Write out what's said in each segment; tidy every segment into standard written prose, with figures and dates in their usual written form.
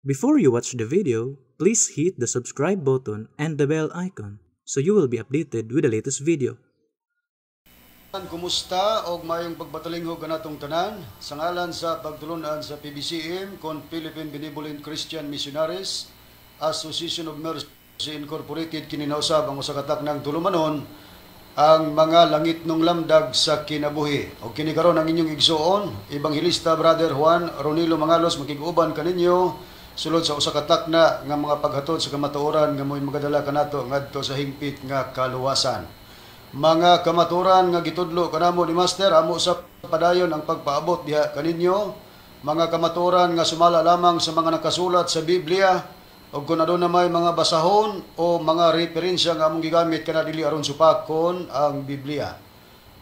Before you watch the video, please hit the subscribe button and the bell icon so you will be updated with the latest video. Kumusta og maayong pagpatalinghog kanatong tanan sa ngalan sa pagtulunan sa PBCM kon Philippine Benevolent Christian Missionaries Association of Mercy Incorporated. Kini na usab ang usa ka taknang tulumanon, ang mga langitnong lamdag sa kinabuhi. Og kini karon ang inyong igsuon, Ebanghelista Brother Juan Ronilo Mangalos, makig-uban kaninyo sulod sa usa ka takna nga mga paghatod sa kamatuoran nga mo'y magadala kanato ngadto sa hingpit nga kaluwasan. Mga kamaturan nga gitudlo kanamo ni Master, amo sa padayon ang pagpaabot diha kaninyo. Mga kamaturan nga sumala lamang sa mga nakasulat sa Biblia, ug kung aduna may mga basahon o mga referensya nga among gigamit, kana dili aron supakon ang Biblia.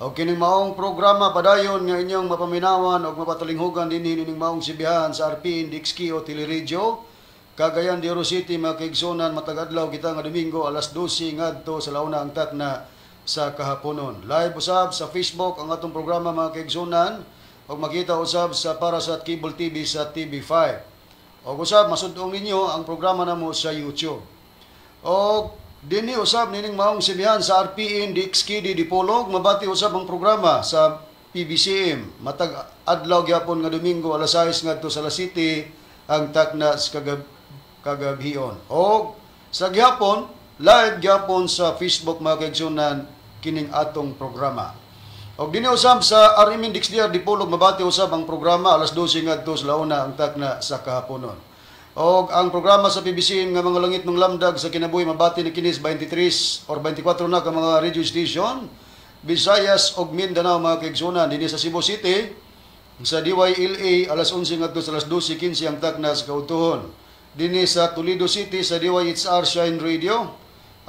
Og kining maong programa padayon nga inyong mapaminawan og mapatalinghugan dinhi nining maong sibihan sa RPN DXKO Teleradyo, Cagayan de Oro City, mga kaigsunan, matag adlaw kita nga Domingo, alas 12 ngadto sa 1 ang takna sa kahaponon. Live usab sa Facebook ang atong programa, mga kaigsunan, ug makita usab sa para sa Cable TV sa TV5. Og usab masud-ong ninyo ang programa namo sa YouTube. Og dinhi usab nining maong sibihan sa RPN DXKD Dipolog, mabati usab ang programa sa PBCM matag adlaw gyapon nga Domingo, alas 6 ngadto sa alas 7 ang takna sa kagabhion. Og sa gyapon live gyapon sa Facebook, mga kaigsunan, kining atong programa. Og dinhi usab sa RMN DXDR Dipolog mabati usab ang programa alas 12 ngadto sa 1 ang takna sa kahaponon. Og ang programa sa PBCM nga mga langitnong lamdag sa kinabuhi mabati ni kinis 23 or 24 na ka mga radio station, Visayas og Mindanao, mga kaigsunan. Dinhi sa Cebu City sa DYLA, alas 11 ngadto sa alas 12:15 ang takna sa kaudtuhon. Dinhi sa Toledo City sa DYHR Shine Radio,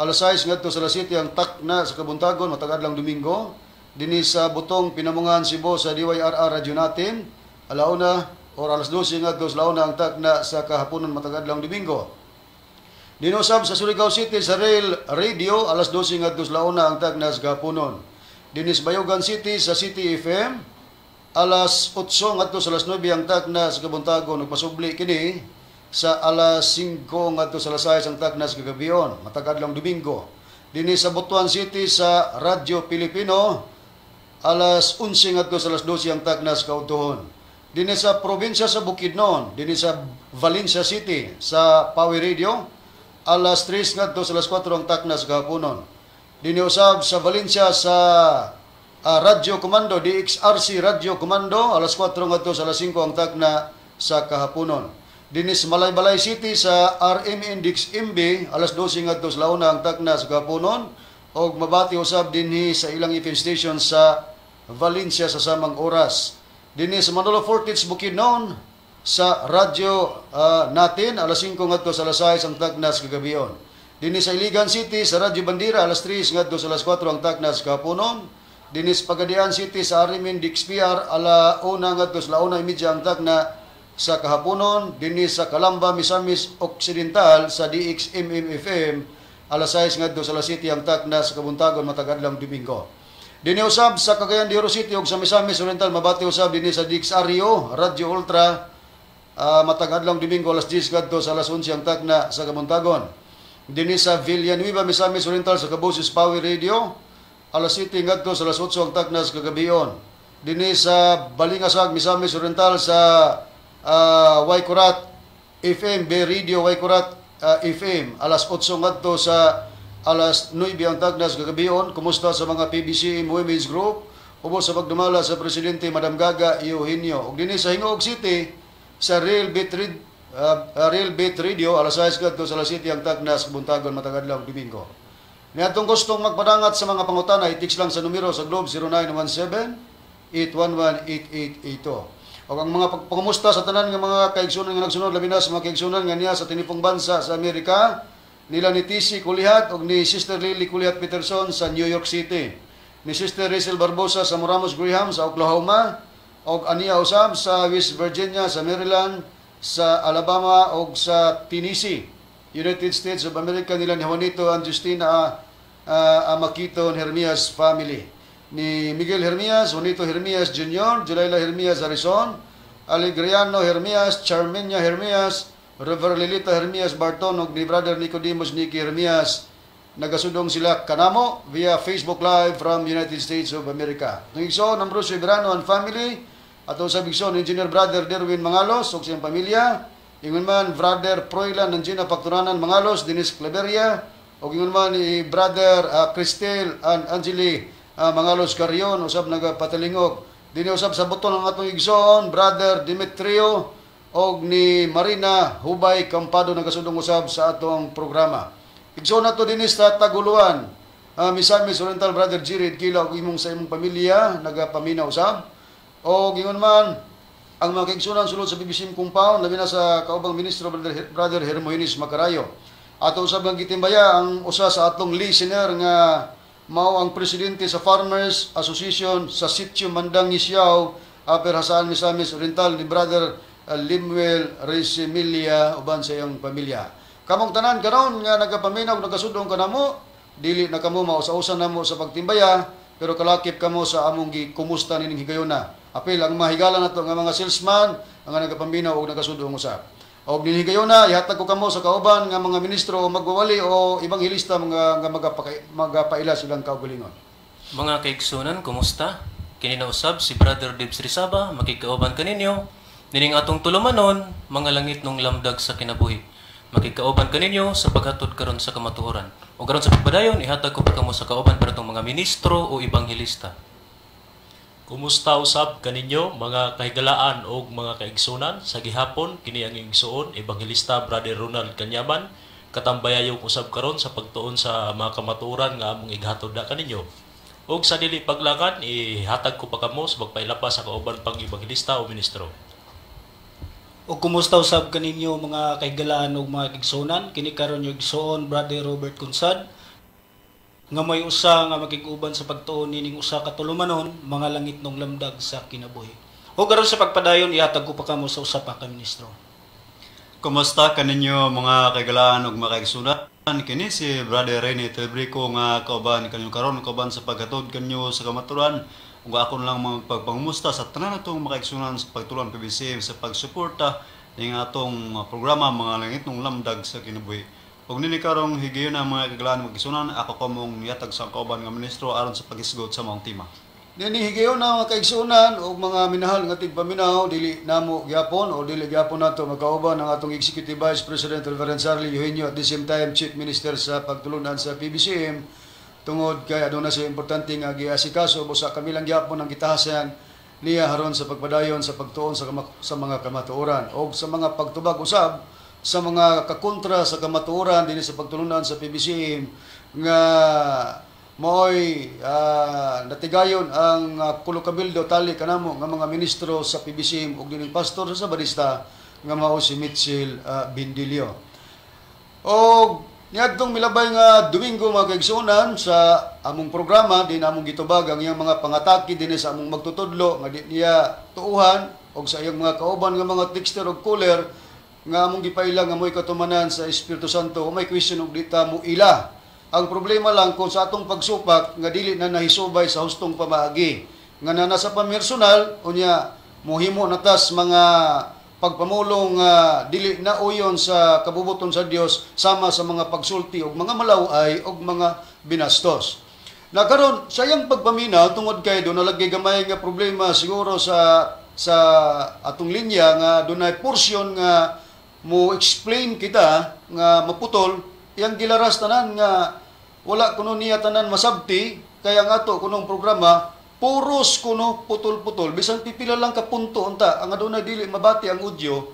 alas 6 ngadto sa alas 7 ang takna sa kabuntagon matag adlawng Domingo. Dinhi sa Butong, Pinamungahan, Cebu sa DYRR Radyo Natin, alauna or alas 12 ngadto sa 1 ang takna sa kahaponon matag adlawng Domingo. Dinhi usab sa Surigao City sa Rail Radio, alas 12 ngadto sa 1 ang takna sa kahaponon. Dinhi sa Bayugan City sa City FM, alas 8 ngadto sa alas 9 ang takna sa kabuntagon ug pasubli kini sa alas 5 ngadto sa alas 6 ang takna sa kagabion matag adlawng Domingo. Dinhi sa Butuan City sa Radyo Pilipino, alas 11 ngadto sa alas 12 ang takna sa kaudtuhon. Dinhi sa probinsya sa Bukidnon, dinhi sa Valencia City sa Power Radio, alas 3 ngadto sa alas 4 ang takna sa kahaponon. Dinhi usab sa Valencia sa Radyo Comando, DXRC Radio Comando, alas 4 ngadto sa alas 5 ang takna sa kahaponon. Dinhi sa Malaybalay City sa RMN DXMB, alas 12 ngadto sa 1 ang takna sa kahaponon, og mabati usab dinhi sa ilang FM station sa Valencia sa samang oras. Dinhi sa Manolo Fortich, Bukidnon sa radyo natin, alas 5 ngadto sa alas 6 ang takna sa kagabion. Dinhi sa Iligan City sa Radyo Bandera, alas 3 ngadto sa alas 4 ang takna sa kahaponon. Dinhi sa Pagadian City sa RMN DXPR, ala 1 ngadto sa 1:30 ang takna sa kahaponon. Dinhi sa Calamba, Misamis Occidental sa DXMM FM, alas 6 ngadto sa alas 7 ang takna sa kabuntagon matag adlawng Domingo. Dinhi usab sa Cagayan de Oro City ug sa Misamis Oriental mabati usab dinhi sa DXRIO Radyo Ultra, matag adlawng Domingo, alas 10 ngadto sa alas 11 ang takna sa kabuntagon. Dinhi sa Villanueva, Misamis Oriental sa Kaboses Power Radio, alas 7 ngadto sa alas 8 ang takna sa kagabion. Dinhi sa Balingasag, Misamis Oriental sa Waikurat FM, B Radio Waikurat FM, alas 8 ngadto sa alas 9 ang tagnas kagabion. Kumusta sa mga PBCM Women's Group ubos sa pagdumala sa Presidente Madam Gaga Eugenio. Ug dinhi sa Gingoog City sa Real Beat Radio, alas 6 ngadto sa alas 7 ang tagnas buntagon matag adlaw Domingo. Niadtong gustong magpadangat sa mga pangutana, i-text lang sa numero sa Globe 0917 811 8882. O ang mga pagpangumusta sa tanan nga mga kaigsunan nga nagsunod, labi na sa mga kaigsunan nga niya sa tinipong bansa sa Amerika, nila ni TC Kulihat og ni Sister Lily Kulihat Peterson sa New York City, ni Sister Rachel Barbosa sa Moramos Graham sa Oklahoma, og aniya usab sa West Virginia, sa Maryland, sa Alabama og sa Tennessee, United States of America, nila ni Juanito and Justina Amakito Hermias family, ni Miguel Hermias, Juanito Hermias Jr., Julayla Hermias Harrison, Alegriano Hermias, Charmenia Hermias, Reverend Lilita Hermias Barton ug ni Brother Nicodemus Niki Hermias, nagasudong sila kanamo via Facebook Live from United States of America. Nang igsoon Ambrosio Ibrano and family, ato sa igsoon Engineer Brother Derwin Mangalos ug siyang pamilya, ingon man Brother Froilan and Gina Pacturanan Mangalos, Dinis Claveria, ug ingon man ni Brother Cristel and Angeli Mangalos Carrion usab nagapatalingog. Dinhi usab sa buton ang atong igsoon Brother Demetrio og ni Marina Hubay Campado, nagasudong usab sa atong programa. Igsoon nato dinhi sa Taguluan, Misamis Oriental, Brother Jirid Kila ug imong sa imong pamilya nagapaminaw usab. Og ingon man ang mga kaigsunan sulod sa PBCM compound, labi na sa kaubang ministro Brother Hermogenes Macarayo. Ato usab nga gitimbaya ang usa sa atong listener nga mao ang presidente sa Farmers Association sa Sitio Mandang Isiao, Upper Jasaan, Misamis Oriental, ni Brother Limuel Resemilia uban sa iyang pamilya. Kamong tanan karon nga nagapaminaw, nagasudong kanamo, dili na kamo mausa-usa namo sa pagtimbaya, pero kalakip kamo sa among gikumusta nining higayona. Apil ang mahigala nato nga mga salesman ang nagapaminaw og nagasudong usab. Og nining higayona, ihatag ko kamo sa kauban nga mga ministro o magwawali o ebanghelista mga nga magapaila silang kaugalingon. Mga kaigsunan, kumusta? Kini na usab si Brother Dibs Rizaba, makigkauban kaninyo nining atong tulumanon, Mga Langitnong Lamdag sa Kinabuhi. Makigkauban kaninyo sa paghatod karon sa kamatuoran. O karon sa pagpadayon, ihatag ko pa kamo sa kauban para atong mga ministro o ebanghelista. Kumusta usab kaninyo, mga kahigalaan og mga kaigsunan? Sa gihapon, kini ang igsuon Ebanghelista Brother Ronald Kanyaman, katambayayong usab karon sa pagtuon sa mga kamatuoran nga among ighatod na kaninyo. Og sa dili paglakan, ihatag ko pa kamo sa pagpaila pa sa kauban pang ebanghelista o ministro. O kumusta usab kaninyo, mga kahigalaan ug mga kaigsunan? Kini karon yung igsuon Brother Robert Kunsad nga may usa nga makig-uban sa pagtuon nining usa ka tulumanon, Mga Langitnong Lamdag sa Kinabuhi. O karon sa pagpadayon, ihatag ko pa kamo sa usa pa ka ministro. Kumusta kaninyo, mga kaigalaan ug mga kaigsunan? Kini si Brother Rene Telbrico nga kauban kanyo karon, kauban sa paghatod kanyo sa kamaturan, ug ako lang mga pagpangumusta sa tanan natong mga kaigsunan sa pagtulunan PBCM sa pagsuporta ning atong programa Mga Langitnong Lamdag sa Kinabuhi. Ug nini karong higayon ang mga kaigalaan ug kaigsunan, ako kamong yatag sa kauban nga ministro aron sa paghisgot sa maong tema. Nini higayon na, mga kaigsunan o mga minahal nga tigpaminaw, dili namo gyapon o dili gyapon nato magkauban ang atong Executive Vice President Reverend Charlie Eugenio, at the same time Chief Minister sa pagtulunan sa PBCM, tungod kay aduna siya importante nga giasikaso. Busa kami lang gyapon ang gitahasan niya haron sa pagpadayon sa pagtuon sa mga kamatuoran o sa mga pagtubag usab sa mga kakontra sa kamatuoran dinhi sa pagtulunan sa PBCM, nga maoy natigayon ang Kulo Cabildo tali kanamo nga mga ministro sa PBCM ug dining pastor sa Sabadista nga mao si Mitchell Bindilio. Og niadtong milabay nga Domingo, mga kaigsuonan, sa among programa din among gitubag ang iyang mga pangatake dinhi sa among magtutudlo nga di niya tuuhan, og sa iyang mga kauban nga mga texter og caller nga among gipaila nga mo'y katumanan sa Espiritu Santo o may question og di ta mo ila. Ang problema lang kung sa atong pagsupak nga dili na nahisubay sa hustong pamaagi nga na nasa pamersonal, unya muhimo na tas mga pagpamulong dili na uyon sa kabubuton sa Dios, sama sa mga pagsulti og mga malaway og mga binastos. Na karon sa iyang pagpaminaw, tungod kay do nalagay gamay nga problema siguro sa atong linya nga dunay portion nga mo explain kita nga maputol, iyang gilaras tanan nga wala kuno niya tanan masabti, kaya nga ato kunong programa puros kuno putol-putol, bisan pipila lang ka punto unta ang adunay dili mabati ang audio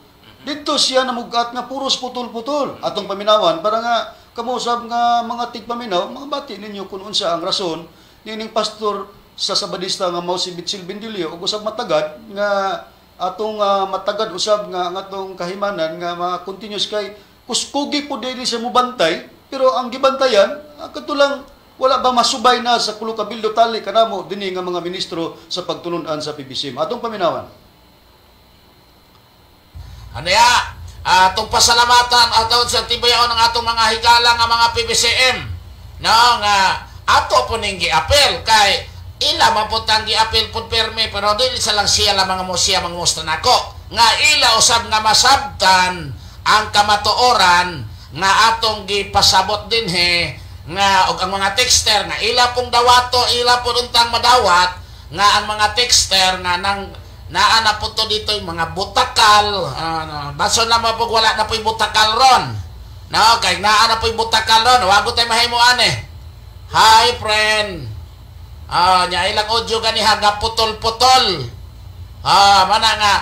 didto siya namugat nga puros putol-putol. Atong paminawan para nga kamo usab nga mga tigpaminaw mga bati ninyo kun unsa ang rason nining pastor sa Sabadista nga mao si Mitchell Bindilio, ug usab matagad nga atong matagad usab nga ang atong kahimanan nga ma continuous, kay kuskugi po dili siya mobantay, pero ang gibantayan kadto lang, wala ba masubay na sa Kulo Cabildo tali kanamo dinhi nga mga ministro sa pagtulun-an sa PBCM. Atong paminawan. Ano ya? Atong pasalamatan ato sa tibayaon ng atong mga higala nga mga PBCM. No nga ato po ning giapel kay ila man pud tang giapel pud perme, pero dili sa lang siya lang mga mo siya mangusta nako nga ila usab nga masabtan ang kamatuoran nga atong gipasabot dinhi nga og ang mga texter nga ila pong dawato, ila po untang madawat nga ang mga texter nga nang naa na po to dito yung mga butakal, baso na mo wala na po'y butakal ron. No, kay naa na po'y butakal ron, wago tayo mahimuan eh. Hi friend. Nya ilang audio ganiha nga putol-putol. Mana nga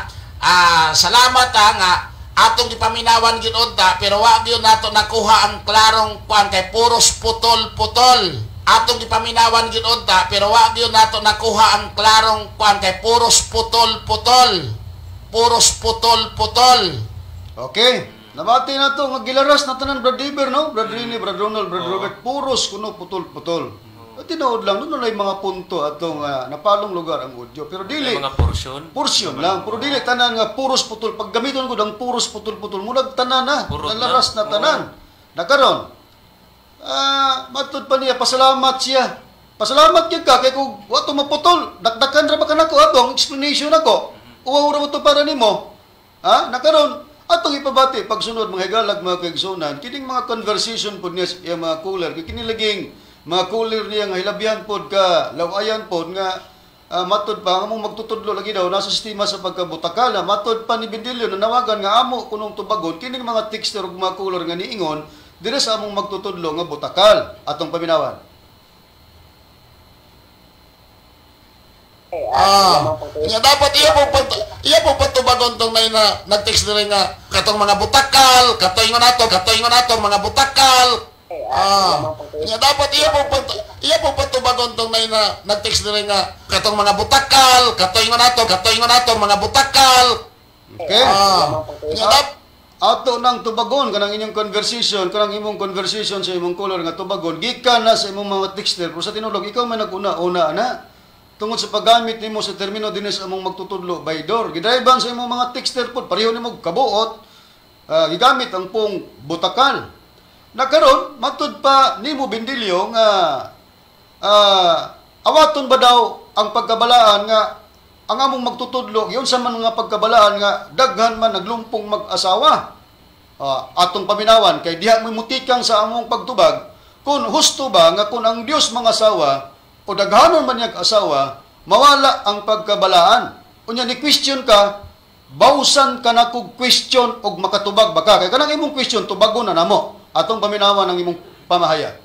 salamat nga atong gipaminawan gyud unta pero wa gyud nato nakuha ang klarong kuan kay puros putol-putol. Atong gipaminawan gyud unta pero wa gyud nato nakuha ang klarong kuan kay puros putol-putol. Puros putol-putol. Okay. Nabati na to nga gilaras na tanan Brad Iber, no? Brad Rini, Brad Ronald, Brad Robert, puros kuno putol-putol. At tinuod lang doon na mga punto atong napalong lugar ang audio. Pero dili mga portion. Portion lang, pero dili tanan nga puros putol. Pag gamiton ko ang puros putol-putol, murag tanan na, Purot nalaras na tanan. Nakaron. Matud pa niya pasalamat siya. Pasalamat gyud ka kay kung wa to maputol, dakdakan ra ba kanako ato ang explanation nako. Uwaw ra to para nimo. Ha? Nakaron atong ipabati pagsunod mga higalag mga kaigsunan, kining mga conversation pod niya sa iyang mga cooler, kay kini laging mga cooler niya nga hilabihan pod ka lawayan pod nga matud pa ang among magtutudlo lagi daw nasa sistema sa pagkabutakala, matud pa ni Bendilio na nawagan nga amo kunong tubagon kining mga texter ug mga cooler nga niingon dire sa among magtutudlo nga butakal. Atong paminawan. Nga dapat iya po patubagon tong na nag-text diri nga katong mga butakal, katoy nga nato mga butakal. Nga dapat iya po patubagon tong na nag-text diri nga katong mga butakal, katoy nga nato mga butakal. Okay. Nga dapat ato nang tubagon kanang inyong conversation, kanang imong conversation sa imong caller nga tubagon gikan na sa imong mga texter, pero sa tinulog ikaw man naguna-una na. Tungod sa paggamit nimo sa termino dinis among magtutudlo by door, gidriban sa imong mga texter pod pareho nimo kabuot, gigamit ang pong butakal. Nakaron matud pa nimo Bendilio nga awaton ba daw ang pagkabalaan nga ang among magtutudlo giun sa man nga pagkabalaan nga daghan man naglumpong mag-asawa. Atong paminawan kay diha mo mutikang sa among pagtubag kun husto ba nga kun ang Dios mga asawa o daghanon man niyag asawa, mawala ang pagkabalaan. Unya ni question ka, bawsan ka na kog question og makatubag ba ka? Kay kanang imong question tubagon na namo. Atong paminawan ang imong pamahayag.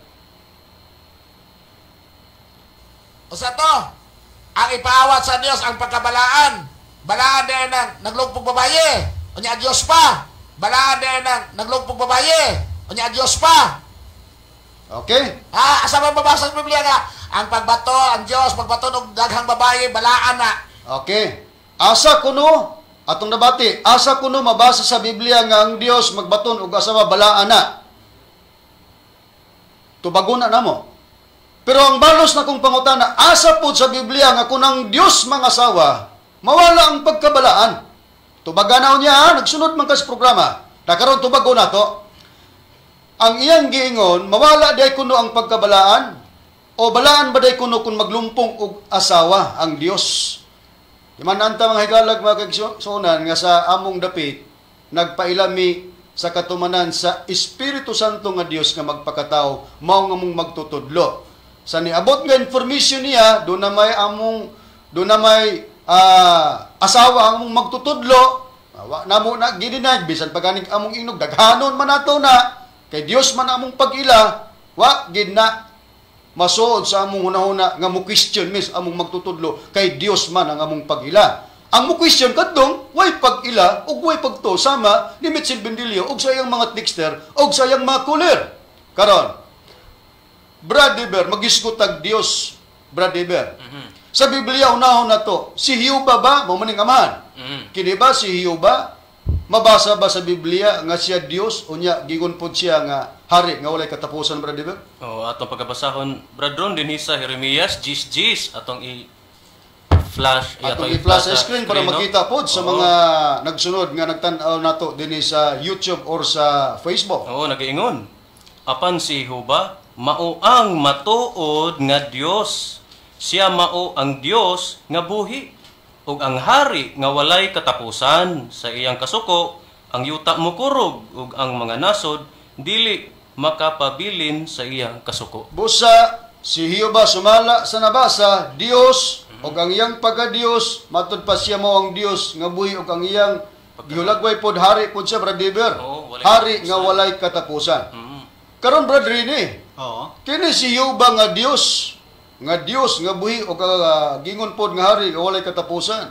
Usa to, ang ipaawat sa Dios ang pagkabalaan. Balaan din ang naglumpong babaye. Unya Dios pa. Balaan din ang naglumpong babaye. Unya Dios pa. Okay. Asa man mabasa sa Biblia nga ang pagbato ang Dios pagbato og daghang babaye balaan na. Okay. Asa kuno atong nabati, asa kuno mabasa sa Biblia nga ang Dios magbaton og asawa balaan na. Tubagon na namo. Pero ang balos na kong pangutana, asa pod sa Biblia nga kun ang Dios mga asawa mawala ang pagkabalaan. Tubagan na niya, nagsunod man ka sa programa. Nakaron tubagon na to. Ang iyang giingon, mawala day kuno ang pagkabalaan o balaan ba day kuno kung maglumpong og asawa ang Dios? Di man anta mga higalag mga kaigsuonan nga sa among dapit nagpailami sa katumanan sa Espiritu Santo nga Dios nga magpakatao mao nga mong magtutudlo. Sa niabot nga information niya do na may among do na may asawa ang among magtutudlo, wa namo na gidinay bisan paganig among inog daghanon man ato na kay Dios man among pag-ila, wa gid na masuod sa among hunahuna nga mo question mis among magtutudlo kay Dios man ang among pag-ila. Ang mo question kadtong way pag-ila ug way pagtuo sama ni Mitchell Bendilio ug sa iyang mga texter ug sa iyang mga caller. Karon, Brad Eber, magisgot tag Dios, Brad Eber. Sa Biblia unahon na to, si Hiuba ba mao maning amahan? Kini ba si Hiuba? Mabasa ba sa Biblia nga siya Dios o niya gigon pod siya nga hari nga walay katapusan, Brad Eber? Oh, atong pagkabasahon Brad Ron dinhi sa Jeremias 10:10 atong i-flash atong i-flash sa screen para no? makita pod sa Oo. mga nagsunod nga nagtan-aw nato dinhi sa YouTube or sa Facebook. Oo, nagaingon. Apan si Jehova mao ang matuod nga Dios. Siya mao ang Dios nga buhi ug ang hari nga walay katapusan. Sa iyang kasuko Ang yuta mokurog ug ang mga nasod dili makapabilin sa iyang kasuko. Busa si Jehova sumala sa nabasa Dios ug ang iyang pagka-Dios, matud pa siya mo ang Dios nga buhi ug ang iyang gihulagway pod hari pod siya, Brad Dever. Oo, walay hari katapusan. Nga walay katapusan. Karon, Brad Rene, kini si Jehova nga Dios nga buhi ug gingon pod nga hari nga walay katapusan.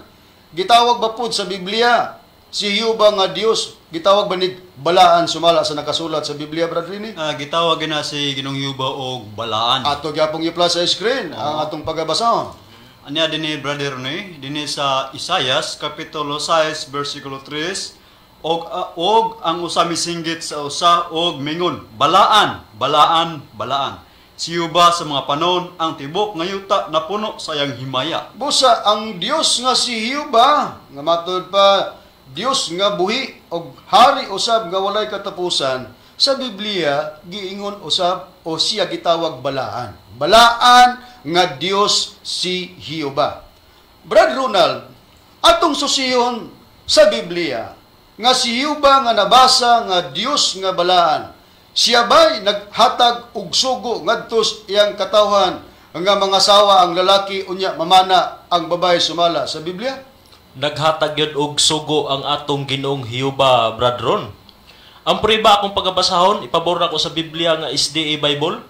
Gitawag ba pod sa Biblia si Jehova nga Dios? Gitawag ba ni balaan sumala sa nakasulat sa Biblia, Brad Rene? Gitawag na si Ginoong Jehova og balaan. Ato gyapong i-plus sa screen ang atong pagabasahon. Anya dinhi, Brother Rene, dinhi sa Isayas kapitulo 6 bersikulo 3, og ang usa misinggit sa usa og mingon, "Balaan, balaan, balaan si Jehova sa mga panon, ang tibok nga yuta napuno sa iyang himaya." Busa ang Dios nga si Jehova nga matud pa Dios nga buhi og hari usab nga walay katapusan, sa Biblia giingon usab o siya gitawag balaan. Balaan nga Dios si Jehova. Brad Ronald, atong susihon sa Biblia nga si Jehova nga nabasa nga Dios nga balaan, siya ba'y naghatag og sugo ngadto sa iyang katawhan nga mangasawa ang lalaki unya mamana ang babae sumala sa Biblia? Naghatag yun og sugo ang atong Ginoong Jehova, Brad Ron. Ang priba akong pagabasahon, ipabor na ko sa Biblia nga SDA Bible.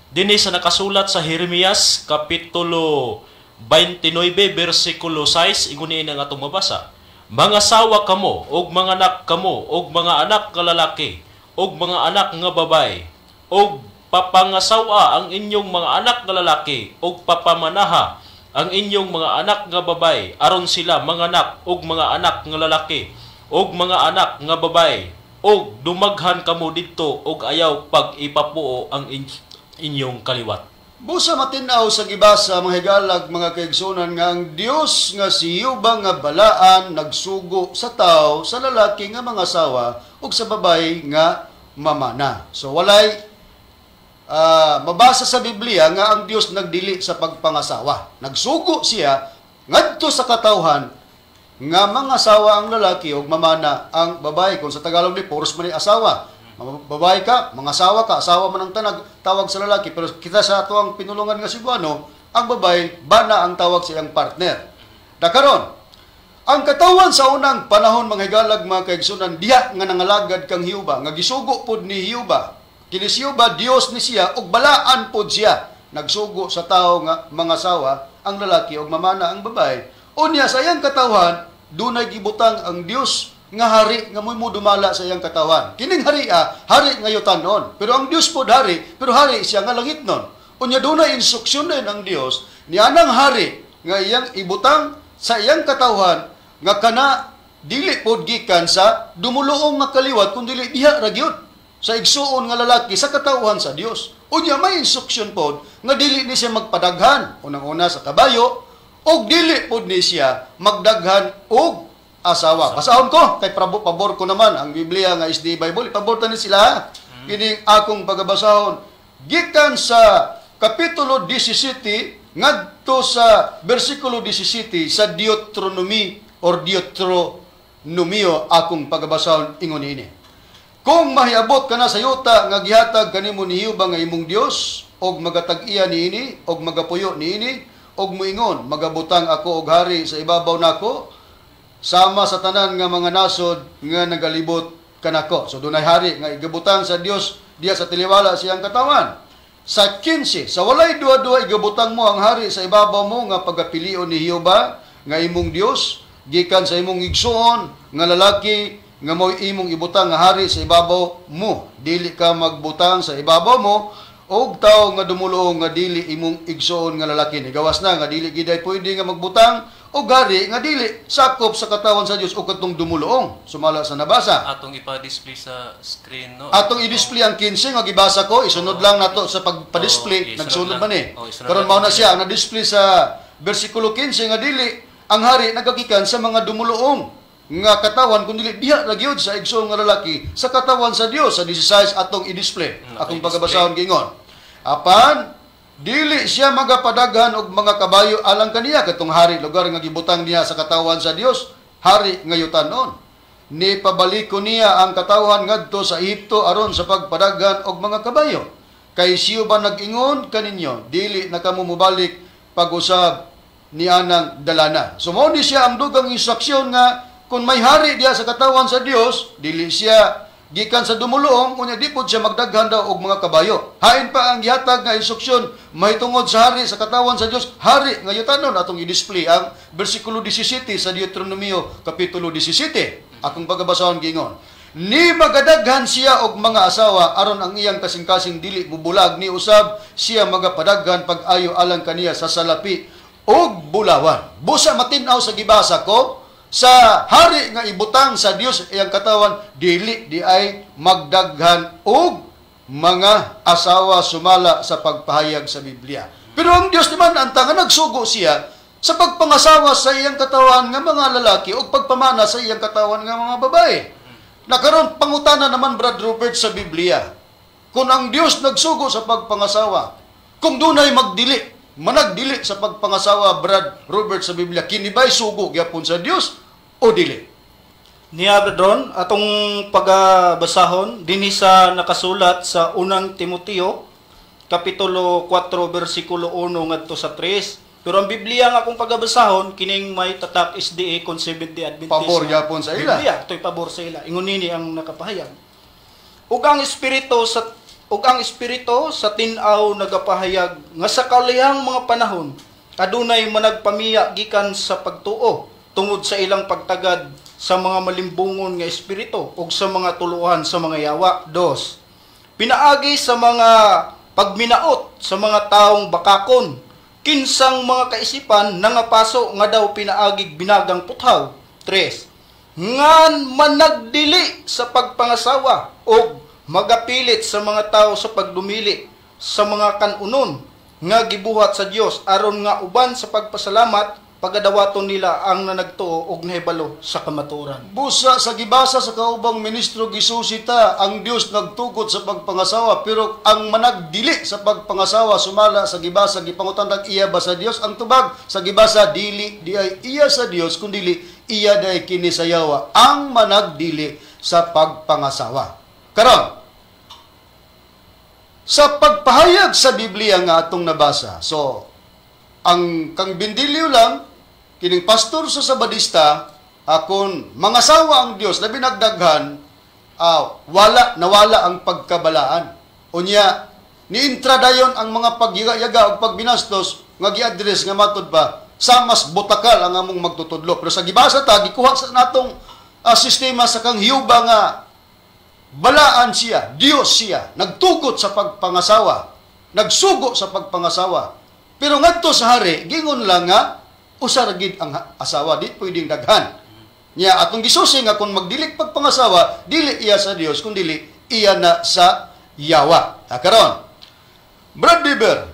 Dinhi sa nakasulat sa Jeremias kapitulo 29 bersikulo 6, ingon niini ang atong mabasa. "Mangasawa kamo og manganak kamo og mga anak nga lalaki og mga anak nga babae, og papangasawa ang inyong mga anak nga lalaki og papamanaha ang inyong mga anak nga babae, aron sila manganak og mga anak nga lalaki og mga anak nga babae, og dumaghan kamo didto og ayaw pag ipapuo ang inyong kaliwat." Busa matin-aw sa gibasa, mga higalag, mga kaigsunan, nga ang Dios nga si Jehova nga balaan nagsugo sa tao, sa lalaki nga mga asawa ug sa babae nga mamana. So walay mabasa sa Biblia nga ang Dios nagdili sa pagpangasawa. Nagsugo siya ngadto sa katawhan nga mga asawa ang lalaki ug mamana ang babae. Kung sa Tagalog ni puros man ni asawa. Babae ka, mga asawa ka, asawa man ang tanag, tawag sa lalaki. Pero kita sa ato ang pinulungan nga Cebuano, ang babae, bana ang tawag sa iyang partner. Dakaron, ang katawan sa unang panahon, mga higalag, mga kaigsunan, diha nga nangalagad kang Jehova, nga gisugo pod ni Jehova. Kini si Jehova, Dios ni siya, ug balaan pod siya. Nagsugo sa tao nga mga asawa ang lalaki ug mamana ang babae. Unya sa iyang katawan, dunay gibutang ang Dios nga hari nga mo'y dumala sa iyang katawan. Kining hari hari nga yutanon. Pero ang Dios pod hari, pero hari siya nga langit nun. Unya dunay instruksyon din ang Dios nianang hari nga iyang ibutang sa iyang katawhan nga kana dili pod gikan sa dumuluong nga kaliwat kun dili diha ra gyud sa igsuon nga lalaki sa katawhan sa Dios. Unya may instruksyon pod nga dili ni siya magpadaghan unang-una sa kabayo og dili pod ni siya magdaghan og asawa. Basahon ko kay pabor ko naman ang Biblia nga SDA Bible, ipabor ta ni sila. Kining akong pagabasahon gikan sa kapitulo 17 ngadto sa bersikulo 17 sa Deuteronomy or Deuteronomio akong pagabasahon, ingon ini. "Kung mahiabot ka na sa yuta nga gihatag kanimo ni Jehova nga imong Dios og magatag-iya niini og magapuyo niini og moingon, 'Magabutang ako og hari sa ibabaw nako sama sa tanan nga mga nasod nga nagalibot kanako.'" So dunay hari nga igabutang sa Dios diya sa tiliwala siyang katawan. Sa 15, "Sa walay duha-duha igabutang mo ang hari sa ibabaw mo nga pagapilion ni Jehova nga imong Dios gikan sa imong igsuon nga lalaki nga mo'y imong ibutang nga hari sa ibabaw mo. Dili ka magbutang sa ibabaw mo og tawo nga dumuluong nga dili imong igsuon nga lalaki." Nigawas na nga dili giday pwede nga magbutang og hari nga dili sakop sa katawan sa Dios o katong dumuluong sumala sa nabasa. Atong ipa-display sa screen, no? Atong i-display ang 15 nga gibasa ko, isunod lang nato sa pagpa-display, Oo, nagsunod isunod man eh. lang. Oo, isunod Karon lang. mao na siya ang na-display sa bersikulo 15 nga dili ang hari nagagikan sa mga dumuluong nga katawan kun dili diha ra gyud sa igsoon nga lalaki sa katawan sa Dios. Sa 16 atong i-display. Akong I-display. pagabasahon gingon. "Apan dili siya magapadaghan og mga kabayo alang kaniya," katong hari lugar nga gibutang niya sa katawan sa Dios, hari nga yutanon. Ni pabaliko niya ang katawhan ngadto sa Ehipto aron sa pagpadaghan og mga kabayo. Kay siyo ba nag-ingon kaninyo, dili na kamo mobalik pag-usab ni anang dalana. So mao ni siya ang dugang instruksyon nga kung may hari diya sa katawan sa Dios, dili siya gikan sa dumuluong, unya di pod siya magdaghan daw og mga kabayo. Hain pa ang gihatag nga instruksyon mahitungod sa hari sa katawan sa Dios, hari nga yutanon atong i-display ang bersikulo 17 sa Deuteronomio kapitulo 17. Akong pagabasahon giingon, ni magadaghan siya og mga asawa aron ang iyang kasing-kasing dili mubulag, ni usab siya magapadaghan pag-ayo alang kaniya sa salapi og bulawan. Busa matin-aw sa gibasa ko sa hari nga ibutang sa Dios iyang katawan, dili di ay magdaghan og mga asawa sumala sa pagpahayag sa Biblia. Pero ang Dios naman ang tanga nagsugo siya sa pagpangasawa sa iyang katawan nga mga lalaki o pagpamana sa iyang katawan nga mga babae. Nakaron pangutana naman, Brad Robert, sa Biblia. Kung ang Dios nagsugo sa pagpangasawa, kung dunay magdili, managdili sa pagpangasawa, Brad Robert, sa Biblia, kini ba'y sugo gyapon sa Dios o dili? Niya, Brad Ron, atong pagabasahon dinhi sa nakasulat sa unang Timoteo kapitulo 4 bersikulo 1 ngadto sa 3. Pero ang Biblia nga akong pagabasahon kining may tatak SDA kon Seventh-day Adventist. Pabor gyapon sa ila. Biblia, ito'y pabor sa ila. Ingon nini ang nakapahayag. Ug ang espiritu sa tin-aw nagapahayag nga sa kalihang mga panahon adunay managpamiya gikan sa pagtuo tungod sa ilang pagtagad sa mga malimbungon nga espiritu ug sa mga tuluhan sa mga yawa. Dos, pinaagi sa mga pagminaot sa mga taong bakakon, kinsang mga kaisipan nangapaso nga daw pinaagig binagang puthaw. Tres, ngan managdili sa pagpangasawa og magapilit sa mga tao sa pagdumili sa mga kanunon nga gibuhat sa Dios aron nga uban sa pagpasalamat pagadawaton nila ang nanagtuo og nahibalo sa kamatuoran. Busa sa gibasa sa kaubang ministro gisusita ang Dios nagtugot sa pagpangasawa, pero ang managdili sa pagpangasawa sumala sa gibasa gipangutan iya ba sa Dios? Ang tubag sa gibasa dili di ay iya sa Dios kundili iya day kini sa yawa ang managdili sa pagpangasawa. Karon, sa pagpahayag sa Biblia nga atong nabasa, so ang kang bindilyo lang kining pastor sa Sabadista, akon mangasawa ang Dios labi nagdaghan, wala nawala ang pagkabalaan. Unya niintra dayon ang mga pagyaga ug pagbinastos nga gi-address nga matud pa sa mas botakal ang among magtutudlo. Pero sa gibasa ta gikuha sa natong sistema sa kang Hiuba nga balaan siya, Dios siya, nagtugot sa pagpangasawa, nagsugo sa pagpangasawa. Pero ngadto sa hari, gingon lang nga usa ra gid ang asawa, di pwedeng daghan. Nya atong gisusi nga kung magdilik pagpangasawa, dili iya sa Dios kundili iya na sa yawa. Karon, Brad Bieber,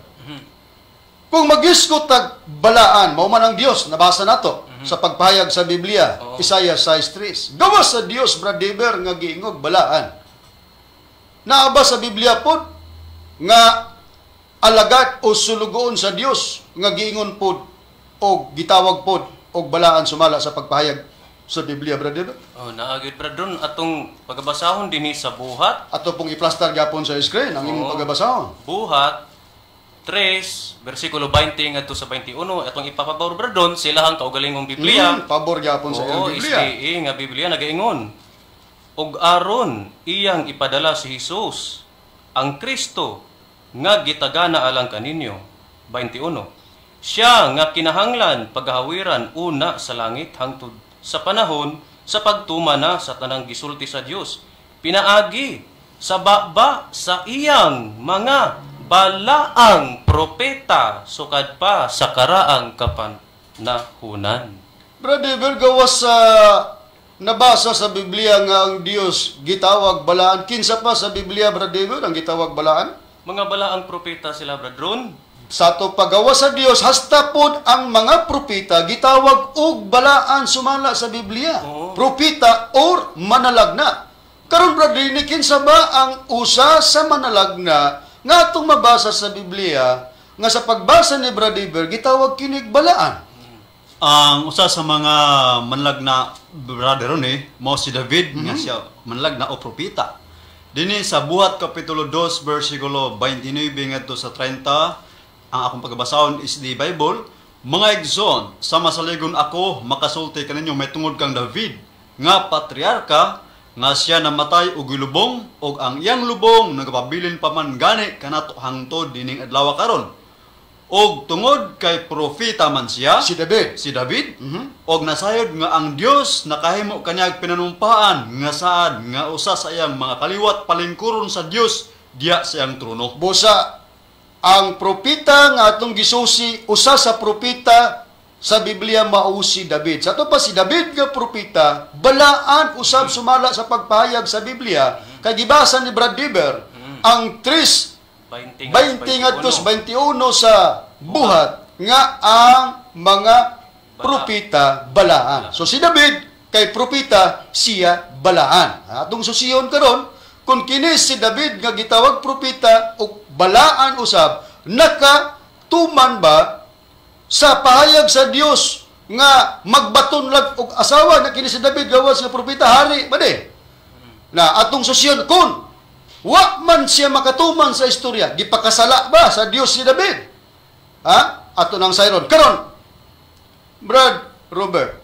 kung magisgot tag balaan, mao man ang Dios, nabasa nato sa pagpahayag sa Biblia, Isaiah 6:3. Gawas sa Dios, Brad Bieber, nga giingog balaan. Naa ba sa Biblia pod nga alagad o sulugoon sa Dios nga giingon pod o gitawag pod og balaan sumala sa pagpahayag sa Biblia, Brad Bieber? Oh, naagid, Brad Ron, atong pagabasahon dinhi sa Buhat. Ato pong iplastar gyapon sa screen ang imong pagabasahon. Buhat 3, versikulo 20 ngadto sa 21, atong ipapabor, Brad Ron, silahang kaugalingong Biblia. Pabor gyapon sa ilang Biblia. SDA nga Biblia nagaingon. Og aron iyang ipadala si Hesus ang Kristo nga gitagana alang kaninyo. 21. Siya nga kinahanglan paghawiran una sa langit hangtod sa panahon sa pagtuma na sa tanang gisulti sa Dios. Pinaagi sa baba sa iyang mga balaang propeta sukad pa sa karaang kapanahunan. Brother, gawas sa nabasa sa Biblia nga ang Dios gitawag balaan. Kinsa pa sa Biblia, Brother, ang gitawag balaan? Mga balaang propeta sila, Brad Ron. Sa ato pagawa sa Dios, hasta pod ang mga propeta gitawag og balaan sumala sa Biblia. Oo. Propeta or manalagna. Karon, Brad, kinsa ba ang usa sa manalagna nga atong mabasa sa Biblia nga sa pagbasa ni Brad Eber gitawag kinig balaan? Ang usa sa mga manlagna, Brother Ronnie, mao si David nga siya manlagna o propeta. Dinhi sa Buhat kapitulo 2 bersikulo 29 ngadto sa 30, ang akong pagbasahon is the Bible. "Mga igsoon, sa masaligon ako makasulti kaninyo may tungod kang David nga patriarka, nga siya namatay og gilubong, og ang iyang lubong nagapabilin pa man gani kanato hangtod dining adlaw karon. Og tungod kay propeta man siya," Si David. Si David, "og nasayod nga ang Dios nakahimo kanyag pinanumpaan nga saad nga usa sa iyang mga kaliwat palingkuron sa Dios diya sa iyang trono." Busa ang propeta nga atong gisusi, usa sa propeta sa Biblia mao si David. Sa ato pa si David nga propeta, balaan usab sumala sa pagpahayag sa Biblia, kay gibasa ni Brad Dever ang 3 20 20 ngadto sa 21 sa Buhat nga ang mga propeta balaan. So si David kay propeta siya balaan. Atong susiyon karon kung kini si David nga gitawag propeta o balaan usab, nakatuman ba sa pahayag sa Dios nga magbaton lag og asawa na kini si David gawas nga propeta, hari ba di? Na atong susiyon kung wa man siya makatuman sa istorya, gipakasala ba sa Dios si David? Ha? Ato nang sayron. Karon, Brad Robert,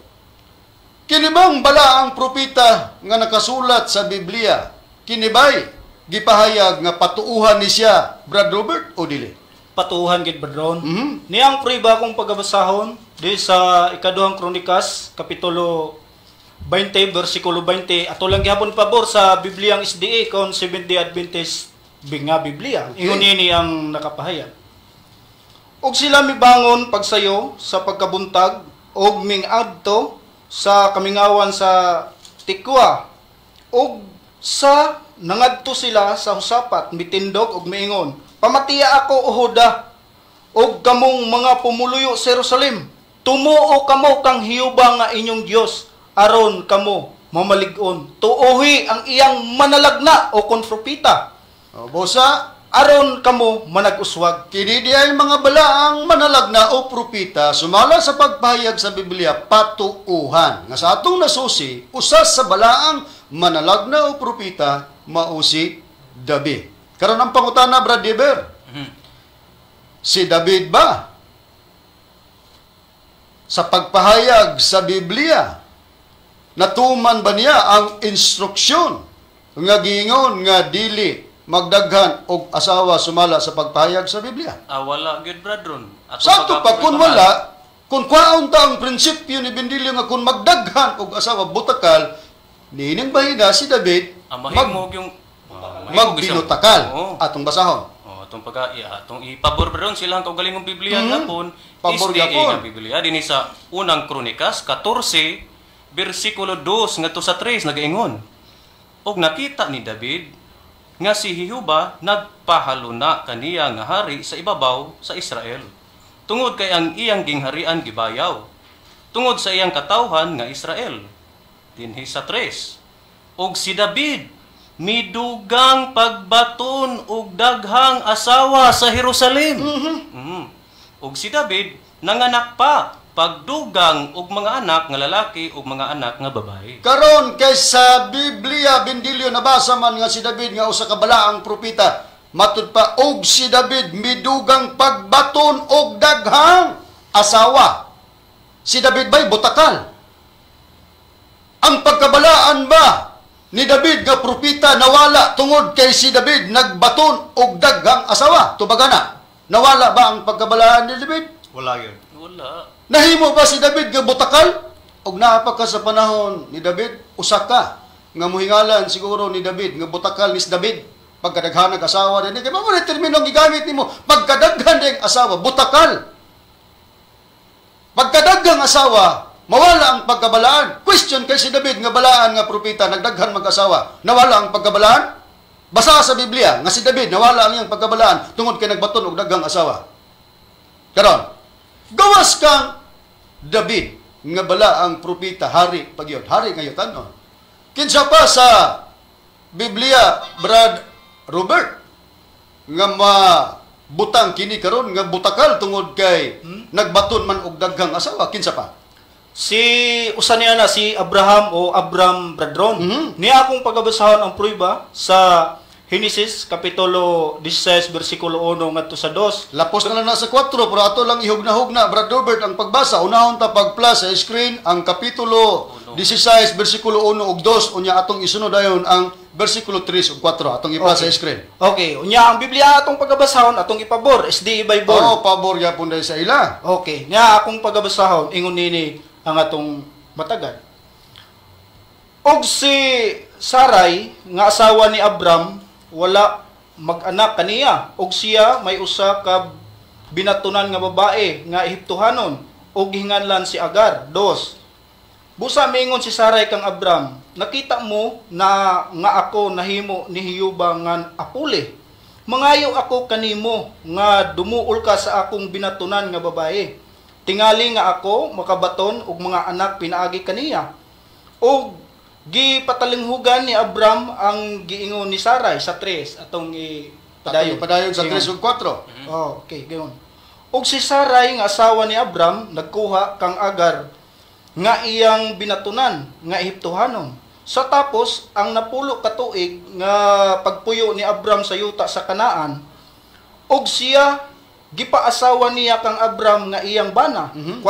kini bang bala ang propeta nga nakasulat sa Biblia, kini bay gipahayag nga patuuhan ni siya, Brad Robert, o dili? Patuuhan gid, Brad Ron. Niyang prueba akong pagabasahon di sa Ikaduhang Kronikas kapitulo 20 bersikulo 20. Ato lang gihapon pabor sa Bibliang SDA kon Seventh-day Adventist nga Biblia. Okay. Ingon niini ang nakapahayag. "Og sila mibangon pagsayo sa pagkabuntag og mingadto sa kamingawan sa Tikwa, og sa nangadto sila sa Husapat mitindog og miingon, 'Pamatiya ako, o Huda, og kamong mga pumuluyo sa Jerusalem. Tumuo kamo kang Hiyuba nga inyong Dios aron kamo mamalig-on. Tuohi ang iyang manalagna o kon propeta O, busa, aron kamo manag-uswag.'" Kini di ay mga balaang manalagna o propeta sumala sa pagpahayag sa Biblia patuuhan. Nga sa atong nasusi, usa sa balaang manalagna o propeta mao si David. Karon ang pangutana, Brad Dever. Si David ba sa pagpahayag sa Biblia, natuman ba niya ang instruksyon nga giingon nga dili magdaghan og asawa sumala sa pagpahayag sa Biblia? Ah, wala gyud, Brad Ron. Atong Sa ato pa, kung pagkaprobahan. wala, kung kwaon ta ang prinsipyo ni Bendilio nga kung magdaghan og asawa butakal, niining bahina si David Ah, mahimo yung mahimo gyud siya. magbinutakal. Oo. Atong basahon. Oh, atong pagka iya, atong ipabor Brad Ron silang kaugalingong Biblia gapon. Pabor SDA gapon. nga Biblia dinhi sa Unang Kronikas 14 bersikulo 2 ngadto sa 3 nagaingon. "Og nakita ni David nga si Jehova nagpahaluna kaniya nga hari sa ibabaw sa Israel, tungod kay ang iyang gingharian gibayaw tungod sa iyang katawhan nga Israel." Dinhi sa 3. "Og si David midugang pagbaton og daghang asawa sa Jerusalem." "Og si David nanganak pa pagdugang og mga anak nga lalaki ug mga anak nga babae." Karon kay sa Biblia, Bendilio, nabasa man nga si David nga usa ka balaang propeta, matud pa og si David midugang pagbaton og daghang asawa. Si David bay butakal? Ang pagkabalaan ba ni David nga propeta nawala tungod kay si David nagbaton og daghang asawa? Tubagana. Nawala ba ang pagkabalaan ni David? Wala yun. Wala. Nahimo ba si David nga butakal? Og naa pa ka sa panahon ni David, usa ka nga muhingalan siguro ni David nga butakal ni si David. Pagkadaghan ng asawa din, kay mao ni termino ang gigamit nimo, pagkadaghan ng asawa, butakal. Pagkadaghang asawa, mawala ang pagkabalaan. Question, kay si David nga balaan nga propeta, nagdaghan mag-asawa, nawala ang pagkabalaan? Basa sa Biblia nga si David nawala ang iyang pagkabalaan tungod kay nagbaton og daghang asawa. Karon, gawas kang David nga bala ang propeta, hari pagyon, hari ngayon tanon. Kinsa pa sa Biblia, Brad Robert, nga mabutang kini karon nga butakal tungod kay nagbaton man og daghang asawa, kinsa pa? Si usa niya na si Abraham o Abram Bradron. Niya akong pagabasahon ang prueba sa Genesis kapitulo 16 bersikulo 1 ngadto sa 2. Lapos na lang na sa 4, pero ato lang ihugna-hugna, Brad Robert, ang pagbasa. Unahon ta pag-plus sa screen ang kapitulo 16 bersikulo 1 ug 2, unya atong isunod dayon ang bersikulo 3 ug 4 atong i-plus sa screen. Okay, unya ang Biblia atong pagabasahon atong ipabor, SDA Bible. Oo, pabor gyapon dahil sa ila. Okay, nya akong pagabasahon ingon nini ang atong matagal. Og si Sarai nga asawa ni Abram wala mag-anak kaniya, og siya may usa ka binatunan nga babae nga Ehiptohanon og gihinganlan si Agar. Dos. Busa miingon si Sarai kang Abram, nakita mo na nga ako nahimo ni Hiyuba nga apuli. Mangayo ako kanimo nga dumuol ka sa akong binatunan nga babae. Tingali nga ako makabaton og mga anak pinaagi kaniya. Og gipatalinghugan ni Abram ang giingon ni Sarai sa 3 atong Padayon, ipadayon. padayon sa 3 ug 4. Oh, okay, gayon. Og si Sarai nga asawa ni Abram nagkuha kang Agar nga iyang binatunan nga Ehiptohanon. Sa tapos ang napulo ka tuig nga pagpuyo ni Abram sa yuta sa Kanaan, og siya gipaasawa niya kang Abram nga iyang bana. 4.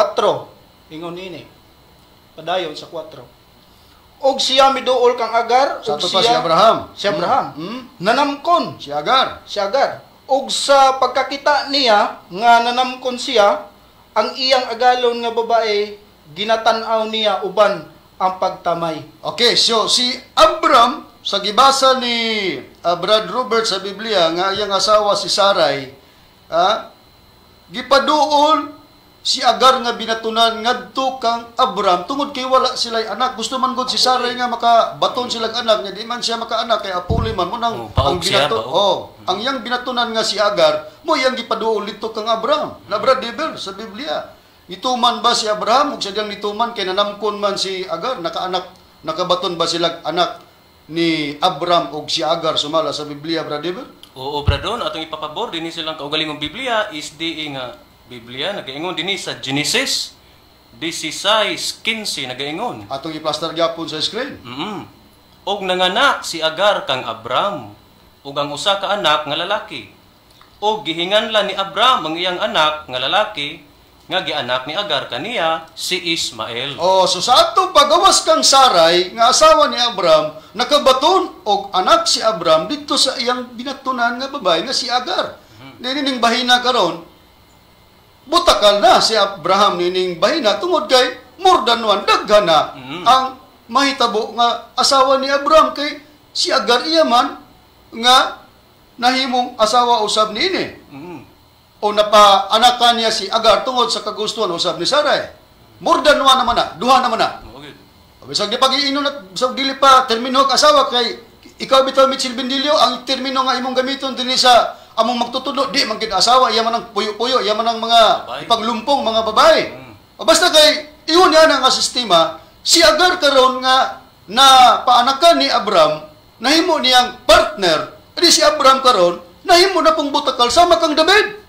Ingon nini. Padayon sa 4. Og siya miduol kang Agar, Sa og ato pa si Abraham. Si Abraham. Nanamkon Si Agar. Si Agar. Og sa pagkakita niya nga nanamkon siya, ang iyang agalon nga babae ginatan-aw niya uban ang pagtamay. Okay, so si Abram sa gibasa ni Brad Robert sa Biblia nga iyang asawa si Sarai, gipaduol si Agar nga binatunan ngadto kang Abram tungod kay wala sila'y anak. Gusto man gud si Sarai nga makabaton silang anak nya di man siya makaanak kay apuli man mo nang Oh, paog ang siya, paog. oh, ang iyang binatunan nga si Agar mo iyang gipaduol didto kang Abram. Na Brad Deber sa Biblia. Nituman ba si Abraham ug sadyang nituman kay nanamkon man si Agar, nakaanak, nakabaton ba sila anak ni Abram ug si Agar sumala sa Biblia, Brad Deber? Oo, Bradon, atong ipapabor dinhi silang kaugalingong Biblia is di nga Biblia nagaingon dinhi sa Genesis 16:15 nagaingon. Atong i-plaster gyapon sa screen. Og nanganak si Agar kang Abram ug ang usa ka anak nga lalaki. Og gihinganlan ni Abram ang iyang anak nga lalaki nga gianak ni Agar kaniya si Ismael. Oh, so sa atong pagawas kang Sarai nga asawa ni Abram, nakabaton og anak si Abram didto sa iyang binatunan nga babae nga si Agar. Nining bahina karon, butakal na si Abraham nining bahina tungod kay more than one daghan na ang mahitabo nga asawa ni Abraham kay si Agar iya man nga nahimong asawa usab niini. O napaanakan niya si Agar tungod sa kagustuhan usab ni Sarai. More than one naman na, duha naman na. Mao gyud. Bisag di pag-iinom na, bisag dili pa termino og asawa kay ikaw bitaw Mitchell Bendilio ang termino nga imong gamiton dinhi sa among magtutudlo di man gid asawa, iya man ang puyo-puyo, iya man ang mga Babae. ipaglumpong mga babae. O basta kay ingon niya nga sistema, si Agar karon nga na paanakan ni Abram, nahimo niyang partner, edi si Abram karon nahimo na pong butakal sama kang David.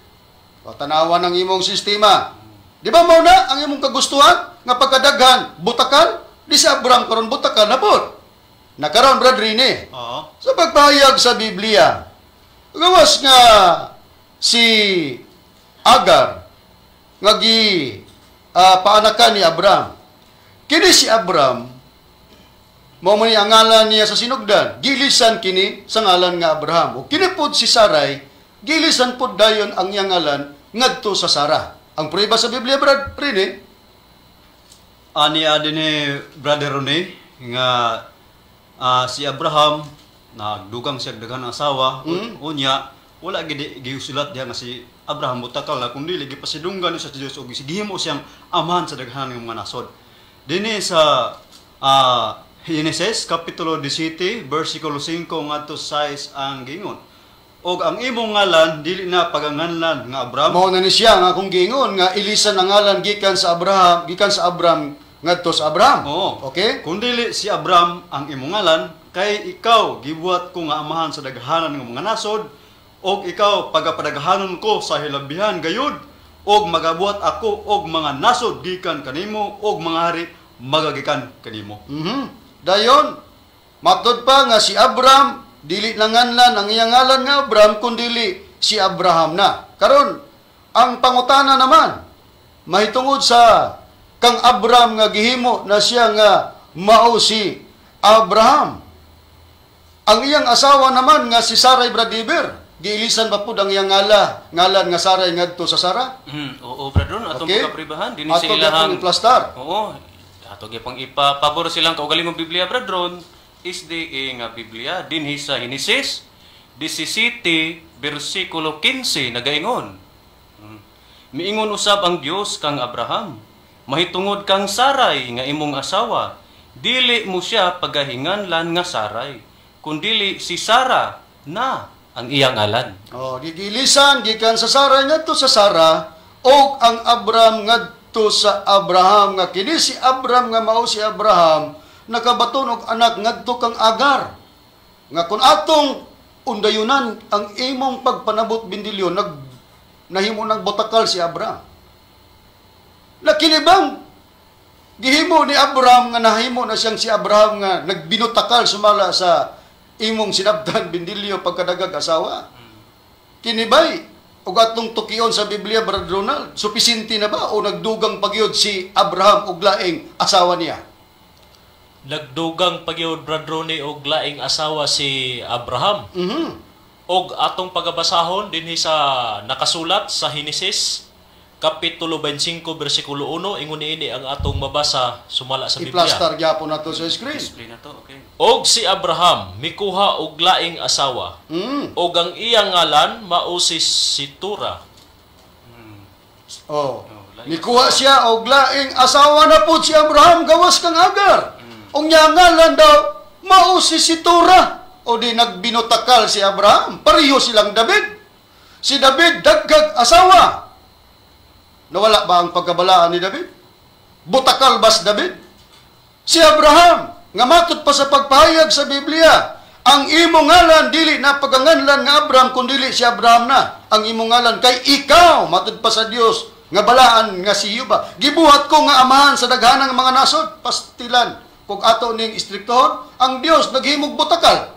O tanawan ang imong sistema. Di ba mao na ang imong kagustuhan nga pagkadaghan butakal? Di si Abram karon butakal na pod. Nakaron Brad Rene. Oo. Sa pagpahayag sa Biblia, gawas nga si Agar nga gi paanakan ni Abram. Kini si Abram mao man ni ang ngalan niya sa sinugdan, gilisan kini sa ngalan nga Abraham. O kini pod si Sarai, gilisan pod dayon ang iyang ngalan ngadto sa Sarah. Ang prueba sa Biblia, Brad Rene, Ani dinhi Brother Rene nga si Abraham nagdugang siya daghan ang asawa. Unya wala gid gisulat diha nga si Abraham mutakal na kun dili gipasidunggan sa Dios og gihimo siyang amahan sa daghan ng mga nasod. Dinhi sa Genesis kapitulo 17 versikulo 5 ngadto 6 ang giingon. Og ang imong ngalan dili na paganganlan nga Abraham. Mao na ni siya nga akong giingon nga ilisan ang ngalan gikan sa Abraham, gikan sa Abram ngadto sa Abraham. Oo. Okay? Kung dili si Abram ang imong ngalan, kay ikaw gibuhat ko nga amahan sa daghanan ng mga nasod, og ikaw pagapadaghanon ko sa hilabihan gayud. Og magabuhat ako og mga nasod gikan kanimo og mga hari magagikan kanimo. Dayon, matud pa nga si Abram dili na nganlan ang iyang ngalan nga Abram kundili si Abraham na. Karon, ang pangutana naman mahitungod sa kang Abram nga gihimo na siya nga mao si Abraham. Ang iyang asawa naman nga si Sarai, Bradiber, giilisan ba pud ang iyang ngalan nga Sarai ngadto sa Sara? Oo, Brad Ron, atong pagkapribahan dinhi sa Ato ilahang gyapon iplastar. Oo. Ato gyapon ipapabor silang kaugalingong Biblia, Brad Ron, SDA nga Biblia dinhi sa Henesis 17 bersikulo 15 nagaingon. Miingon usab ang Dios kang Abraham, mahitungod kang Sarai nga imong asawa, dili mo siya pagahinganlan nga Sarai, kundili si Sara na ang iyang ngalan. Oh, gigilisan gikan sa Sarai ngadto sa Sara og ang Abram ngadto sa Abraham, nga kini si Abram nga mao si Abraham nakabaton og anak ngadto kang Agar. Nga kun atong undayunan ang imong pagpanabot, Bindilyo, nag nahimo ng botakal si Abraham. Na kini bang gihimo ni Abraham nga nahimo na siyang si Abraham nga nagbinutakal sumala sa imong sinabtan, Bindilyo, pagkadagag asawa? Kini bay og atong tukion sa Biblia, Brad Ronald, supisinte na ba o nagdugang pagyud si Abraham og laing asawa niya? Nagdugang pagyud, Brad Ronnie, og laing asawa si Abraham. Og atong pagabasahon dinhi sa nakasulat sa Henesis kapitulo 25 bersikulo 1, ingon niini ang atong mabasa sumala sa Biblia. I-plaster gyapon nato sa screen. Display na to, okay. Og si Abraham mikuha og laing asawa. Og ang iyang ngalan mao si Situra. Oh. Nikuha siya og laing asawa na pud si Abraham gawas kang Agar. Ug niya ngalan daw mao si Situra. O di nagbinutakal si Abraham. Pareho silang David. Si David daghag asawa. Nawala ba ang pagkabalaan ni David? Butakal ba si David? Si Abraham, nga matod pa sa pagpahayag sa Biblia, ang imong ngalan dili na paganganlan nga Abraham kundili si Abraham na ang imong ngalan kay ikaw matod pa sa Dios nga balaan nga si Juba. Gibuhat ko nga amahan sa daghanang mga nasod. Pastilan kung ato ning istriktohon, ang Dios naghimog butakal.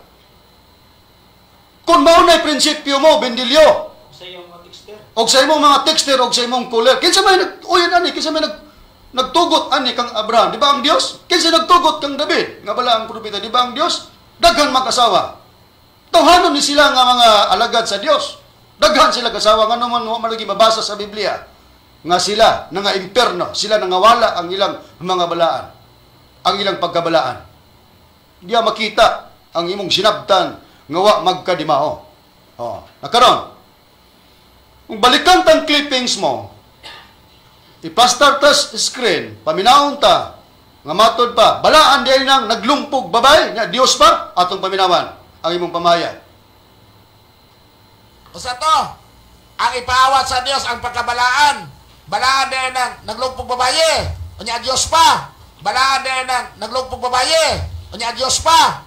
Kung mao na'y prinsipyo mo, Bendilyo, Sa iyong mga texter. og sa imong mga texter og sa imong caller, kinsa may nag-uyon ani, kinsa may nagtugot ani kang Abraham, di ba ang Dios? Kinsa nagtugot kang David nga bala ang propeta, di ba ang Dios? Daghan mag-asawa. Tawhanon ni sila nga mga alagad sa Dios. Daghan sila kasawa, ngano man wa man lagi mabasa sa Biblia nga sila nga imperno, sila nangawala ang ilang mga balaan, ang ilang pagkabalaan. Diya makita ang imong sinabtan nga wa magkadimao. Oh, nakaron. Kung balikan tang clippings mo, ipastar tas screen, paminawon ta, nga matod pa, balaan dahil nang naglumpog babay, nga Dios pa, atong paminawan ang imong pamahayag. Usa to, ang ipaawat sa Dios ang pagkabalaan. Balaan dahil nang naglumpog babaye, unya Dios pa. Balaan dahil nang naglumpog babaye, unya Dios pa.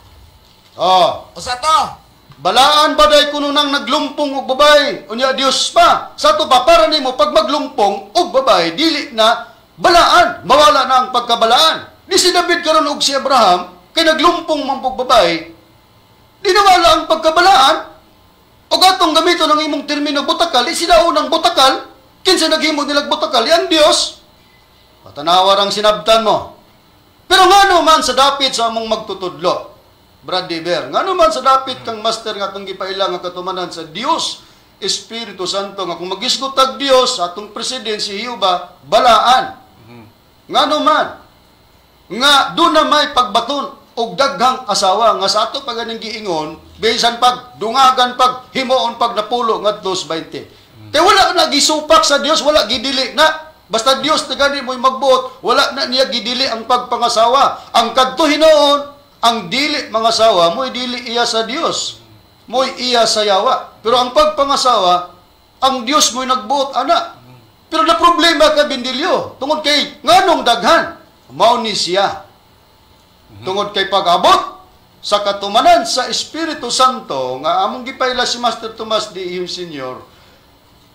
Oh. Usa to, Balaan ba day kuno nang naglumpong og babay, unya Dios pa. Sa to pa, para nimo pag maglumpong og babay, dili na balaan, mawala na ang pagkabalaan. Di si David karon og si Abraham kay naglumpong man og babay, di nawala ang pagkabalaan. Og atong gamiton ang imong termino butakal, di sila unang butakal, kinsa naghimo nilag butakal, yan Dios. Patanawa rang sinabtan mo. Pero ngano man sa dapit sa among magtutudlo, Brad Dever, ngano man sa dapit kang master nga atong gipaila nga katumanan sa Dios Espiritu Santo nga kung magisgot tag Dios atong president si Hiuba balaan. Ngano man nga doon na may pagbaton og daghang asawa nga sa ato paganing giingon bisan pag dungagan pag himuon pag napulo ngadto sa 20. Kay wala na gisupak sa Dios, wala gidili na. Basta Dios na gani mo'y magbuot, wala na niya gidili ang pagpangasawa. Ang kadto hinuon, ang dili mga asawa, mo'y dili iya sa Dios, mo'y iya sa yawa. Pero ang pagpangasawa, ang Dios mo'y nagbuot ana. Pero na problema ka, Bindilyo, tungod kay nganong daghan, mao ni siya. Tungod kay pag-abot sa katumanan sa Espiritu Santo nga among gipaila si Master Tomas D. Ihim Senior,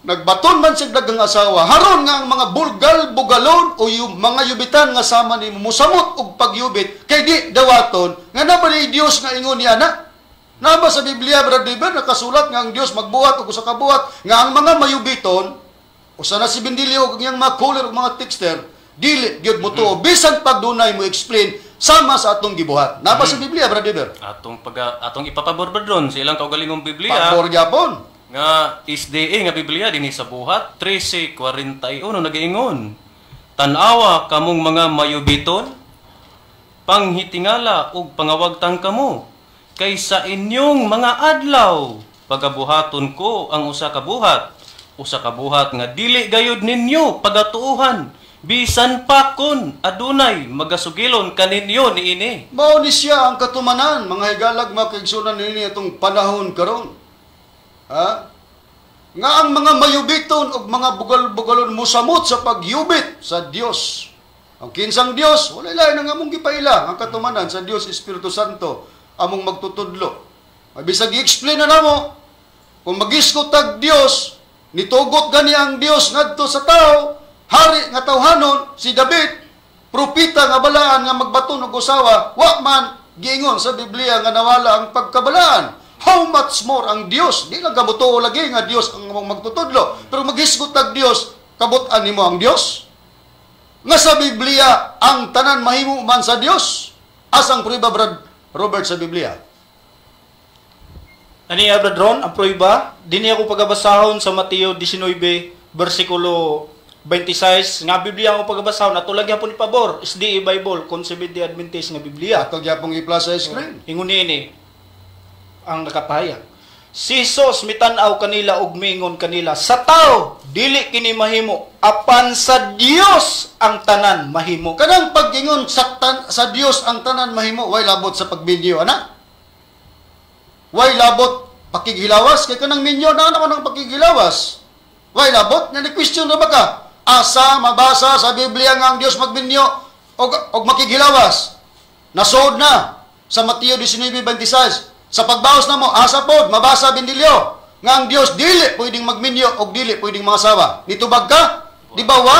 Nagbaton man siya daghang asawa, haron nga ang mga bulgal-bugalon o yung mga yubitan nga sama ni musamot og pagyubit kay di dawaton nga na ba ni Dios nga ingon niya na? Naba sa Biblia, Brother Dever, nakasulat nga ang Dios magbuhat og usa ka buhat nga ang mga mayubiton, usa na si Bendilio og iyang mga caller ug mga texter, dili gyud mo tuo bisan pag dunay mo explain sama sa atong gibuhat. Naba sa Biblia, Brother Dever? Atong ipapabor ba sa ilang kaugalingong Biblia. Pabor gyapon. Nga SDA nga Biblia dinhi sa Buhat 13:41 nagaingon, tan-awa kamong mga mayubiton, panghitingala ug pangawagtang kamo, kay sa inyong mga adlaw pagabuhaton ko ang usa ka buhat, usa ka buhat nga dili gayud ninyo pagatuohan, bisan pa kon adunay magasugilon kaninyo niini. Mao ni siya ang katumanan, mga higalag, mga kaigsunan, niini atong panahon karon. Ha? Nga ang mga mayubiton og mga bugal-bugalon musamot sa pagyubit sa Dios. Ang kinsang Dios, walay lain ang among gipaila ang katumanan sa Dios Espiritu Santo among magtutudlo. Bisag i-explain na namo kung magisgot tag Dios, nitugot gani ang Dios ngadto sa tao, hari nga tawhanon si David, propeta nga balaan nga magbaton og usawa, wa man giingon sa Biblia nga nawala ang pagkabalaan. How much more ang Dios? Di lang gabuto lagi nga Dios ang among magtutudlo. Pero maghisgot tag Dios, kabut-an nimo ang Dios? Nga sa Biblia, ang tanan mahimo man sa Dios. Asang prueba, Brad Robert, sa Biblia? Ani, Brad Ron, ang prueba, dinhi ako pagabasahon sa Mateo 19, versikulo 26, nga Biblia ang pagabasahon, ato lagi hapon ipabor, SDA Bible, Seventh-day Adventist nga Biblia. Ato gyapong i-plus sa screen. Ingon niini ang nakapahayag. Si Jesus mitan-aw kanila ug miingon kanila, sa tao dili kini mahimo, apan sa Dios ang tanan mahimo. Kanang pag-ingon sa Dios ang tanan mahimo, way labot sa pagbinyo, ana? Way labot pakighilawas kay kanang minyo na naman ang pakighilawas. Way labot nga ni question ra ba ka? Asa mabasa sa Biblia nga ang Dios magbinyo og makighilawas? Nasuod na sa Mateo 19:26. Sa pagbaos na mo, asa pod, mabasa Bendilio, nga ang Dios dili pwedeng magminyo og dili pwedeng mangasawa. Nitubag ka? Di ba wa?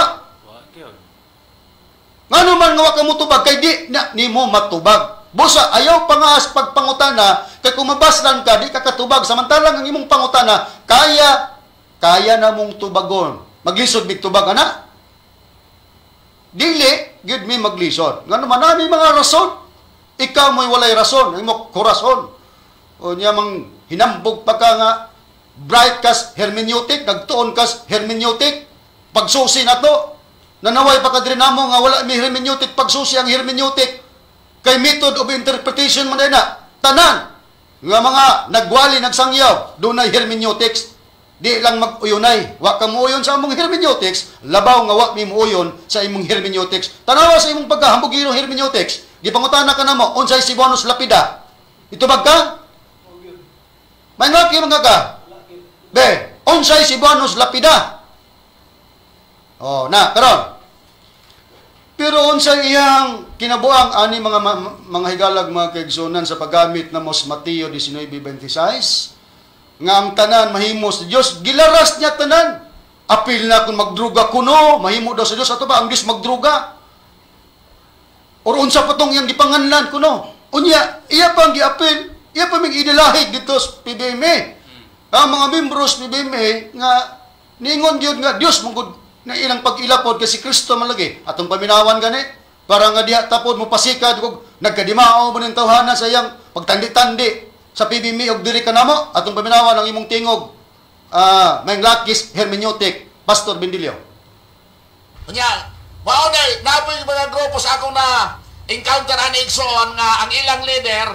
Ngano man nga wa ka motubag kay di na nimo matubag. Busa ayaw pangaas pagpangutana kay kung mabaslan ka di ka katubag, samantalang ang imong pangutana kaya kaya na mong tubagon. Maglisod mig tubag ana? Dili gyud mi maglisod. Ngano man nami mga rason? Ikaw mo'y walay rason, imo korason. O niya mang hinambog pa ka nga bright kas hermeneutic, nagtuon kas hermeneutic, pagsusi na to. Nanaway pa ka diri namo nga wala mi hermeneutic, pagsusi ang hermeneutic. Kay method of interpretation man na tanan nga mga nagwali nagsangyaw dunay hermeneutics. Di lang mag-uyonay, wa ka muuyon sa among hermeneutics, labaw nga wa mi muuyon sa imong hermeneutics. Tanawa sa imong pagkahambugiro hermeneutics. Gipangutana ka namo unsay Cebuanos Lapida. Itubag ka? May ngaki mga ka? Be, unsay Cebuanos Lapida? Oh, na, karon. Pero unsay iyang kinabuang ani mga mga higalag, mga kaigsunan, sa paggamit na mos Mateo 19:26 nga ang tanan mahimo sa Dios, gilaras niya tanan. Apil na kung magdruga kuno, mahimo daw sa Dios. Ato ba ang Dios magdruga? Or unsa pa tong iyang gipanganlan kuno? Unya, iya pang giapil, iya pa ming idilahig dito sa PBMA. Ang mga membros PBMA nga ningon gyud nga Dios mong na ilang pag-ilapod kasi Kristo man lagi. Atong paminawan gani para nga diha tapod mo pasikad kog nagkadimao mo ning tawhana sa iyang pagtandi-tandi sa PBMA og diri ka namo. Atong paminawan ang imong tingog, may lakis hermeneutic, Pastor Bendilio. Unya, mao na napoy mga grupo sa akong na encounter ani igsoon nga ang ilang leader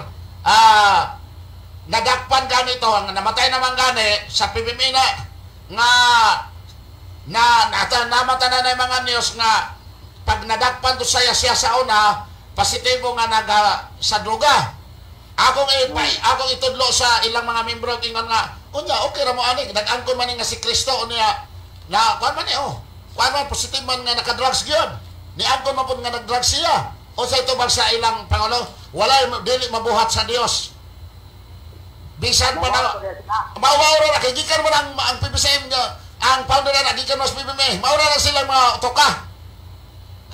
nadakpan ganito, ang namatay naman gani sa PBMA na nga na namata na na mga news nga pag nadakpan to saya siya sa una positibo nga naga sa droga. Akong akong itudlo sa ilang mga membro ingon nga unya okay ra mo ani nag-angkon man nga si Kristo unya na kuan man ni oh kuan man positive man nga naka-drugs gyud ni angkon man pud nga nag-drugs siya. Unsay tubag sa ilang pangulo? Walay dili mabuhat sa Dios. Bisan pa na mao ra kay gikan mo ang PBCM nga Ang founder na gikan mas PBMA. Mao ra silang mga tuka.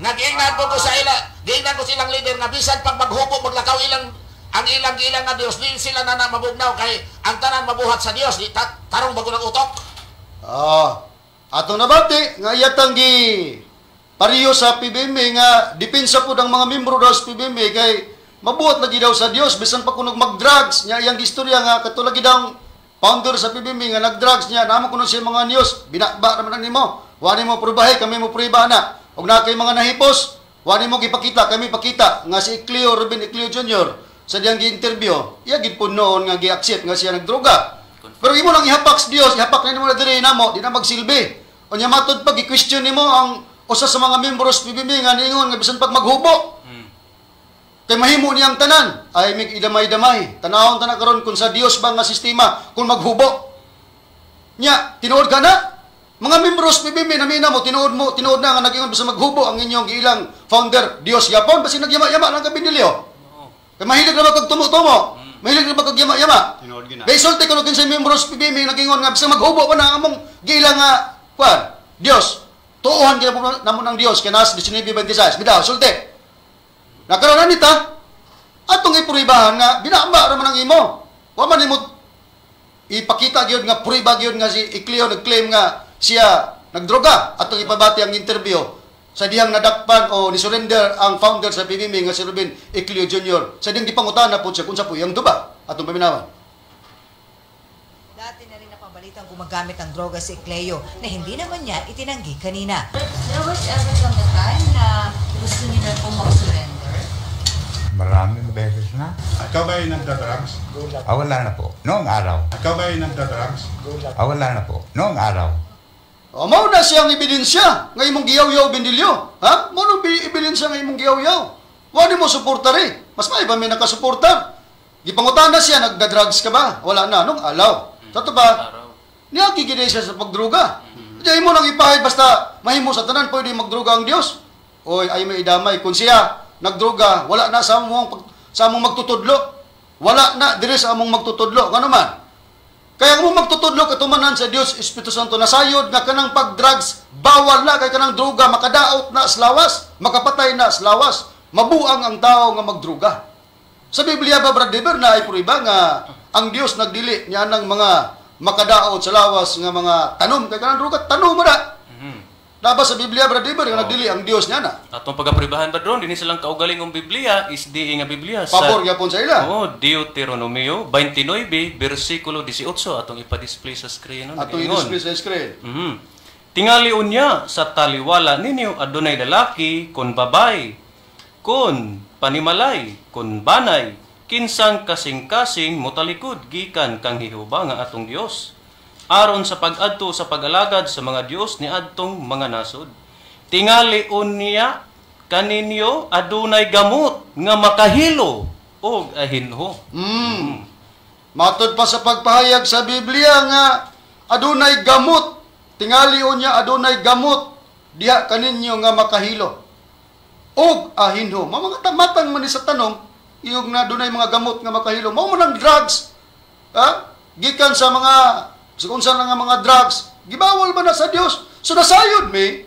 Nag-ingnan po ko sa ila, giingnan ko silang leader nga bisan pag maghubo maglakaw ilang ang ilang gilang nga Dios, di sila na mabugnaw kay ang tanan mabuhat sa Dios, di tarong bago ng utok. Atong nabati nga iyatang gi pariyo sa PBMA nga depensa pud ang mga membro daw sa PBMA kay mabuhat lagi daw sa Dios bisan pa kunog mag-drugs nya. Iyang gistorya nga kato lagi daw founder sa PBMA nga nag-drugs niya, namo kuno siya mga news binaba naman ang nimo, wa nimo prubahe, kami mo prueba na, og na kay mga nahipos, wa nimo gipakita, kami pakita nga si Ecleo, Ruben Ecleo Jr. sa diyang gi-interview, iya gid pud noon nga gi-accept nga siya nagdroga. Pero imo lang ihapak sa Dios, ihapak na nimo na diri namo, di na magsilbi. Unya matud pag i-question nimo ang usa sa mga membros PBB nga niingon nga bisan pag maghubo. Kay mahimo niyang tanan, ay mig idamay-damay. Tanawon ta na karon kung sa Dios ba nga sistema kung maghubo. Nya, tinuod ka na? Mga membros PBB namina mo, tinuod mo, tinuod na nga nag-ingon bisan maghubo ang inyong giilang founder Dios yapon, basin nagyama-yama lang ka binilyo. Kay mahilig na ba kag tumo-tumo? Mahilig na ba kag yama-yama? Tinuod gyud na. Kay sulti kuno kinsay membros PBB nag-ingon nga bisan maghubo pa na ang among giilang nga kuan Dios. Tuohan gyud namo ng Dios kay nas 19:26. Bidaw sulti. Nakaroon na nita atong ipuribahan nga binaba ra man ang imo. Wa man nimo ipakita gyud nga puriba gyud nga si Ecleo nag-claim nga siya nagdroga. Atong ipabati ang interview sa dihang nadakpan o ni-surrender ang founder sa PBB nga si Ruben Ecleo Jr. Sa dihang gipangutana po siya kung sa puyang duba. Atong paminawan. Dati na rin napabalitang gumagamit ng droga si Ecleo na hindi naman niya itinanggi kanina. There was ever come a time na gusto niyo na pong mag-surrender? Maraming beses na. Ikaw ba ay nagda-drugs? Wala na po. Noong araw. Ikaw ba ay nagda-drugs? Wala na po. Noong araw. O, mao na siyang ebidensya nga imong giyaw-yaw Bendilio. Ha? Mao na ebidensya nga imong giyaw-yaw. Wa nimo suporta ri. Mas may ba may nakasuporta? Gipangutana siya, nagda-drugs ka ba? Wala na nung alaw. Tato ba? Niagi gid siya sa pagdruga. Di mo nang ipahid basta mahimo sa tanan pwede magdruga ang Dios. Oy, ay may idamay kun siya nagdruga, wala na sa among magtutudlo. Wala na diri sa among magtutudlo. Ngano man? Kaya kung magtutudlo katumanan sa Dios Espiritu Santo nasayod nga kanang pag-drugs bawal na kay kanang druga makadaot na sa lawas, makapatay na sa lawas, mabuang ang tao nga magdruga. Sa Biblia ba Brad Dever na ay prueba nga ang Dios nagdili niya nang mga makadaot sa lawas nga mga tanom kay kanang druga tanom ra. Naba sa Biblia Brad Dever nga nagdili ang Dios niya na. Atong pagapribahan ba dron dinhi silang kaugalingong Biblia is di nga Biblia sa pabor gyapon sa ila. Oh, Deuteronomio 29 bersikulo 18 atong ipa-display sa screen no. Atong i-display sa screen. Tingali unya sa taliwala ninyo adunay lalaki kon babay, kon panimalay, kon banay, kinsang kasing-kasing motalikod gikan kang Jehova nga atong Dios, aron sa pag-adto sa pag-alagad sa mga Dios ni adtong mga nasod. Tingali unya kaninyo adunay gamot nga makahilo og ahinho. Matod pa sa pagpahayag sa Biblia nga adunay gamot, tingali unya adunay gamot diha kaninyo nga makahilo og ahinho. Mga matang man ni sa tanong iyog na adunay mga gamot nga makahilo. Mao man ang drugs. Ha? Gikan sa mga sa kung saan nga mga drugs, gibawal ba na sa Dios? So nasayod mi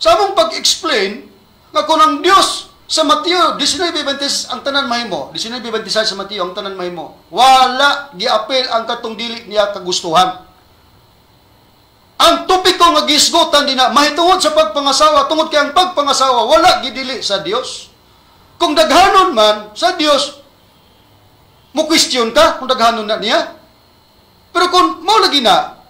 sa among pag-explain nga kung ang Dios sa Mateo 19:26 ang tanan mahimo, 19:26 sa Mateo ang tanan mahimo, wala giapel ang katong dili niya kagustuhan. Ang topiko nga gisgutan dinha mahitungod sa pagpangasawa, tungod kay ang pagpangasawa wala gidili sa Dios. Kung daghanon man sa Dios, mo question ka kung daghanon na niya. Pero kung mao lagi na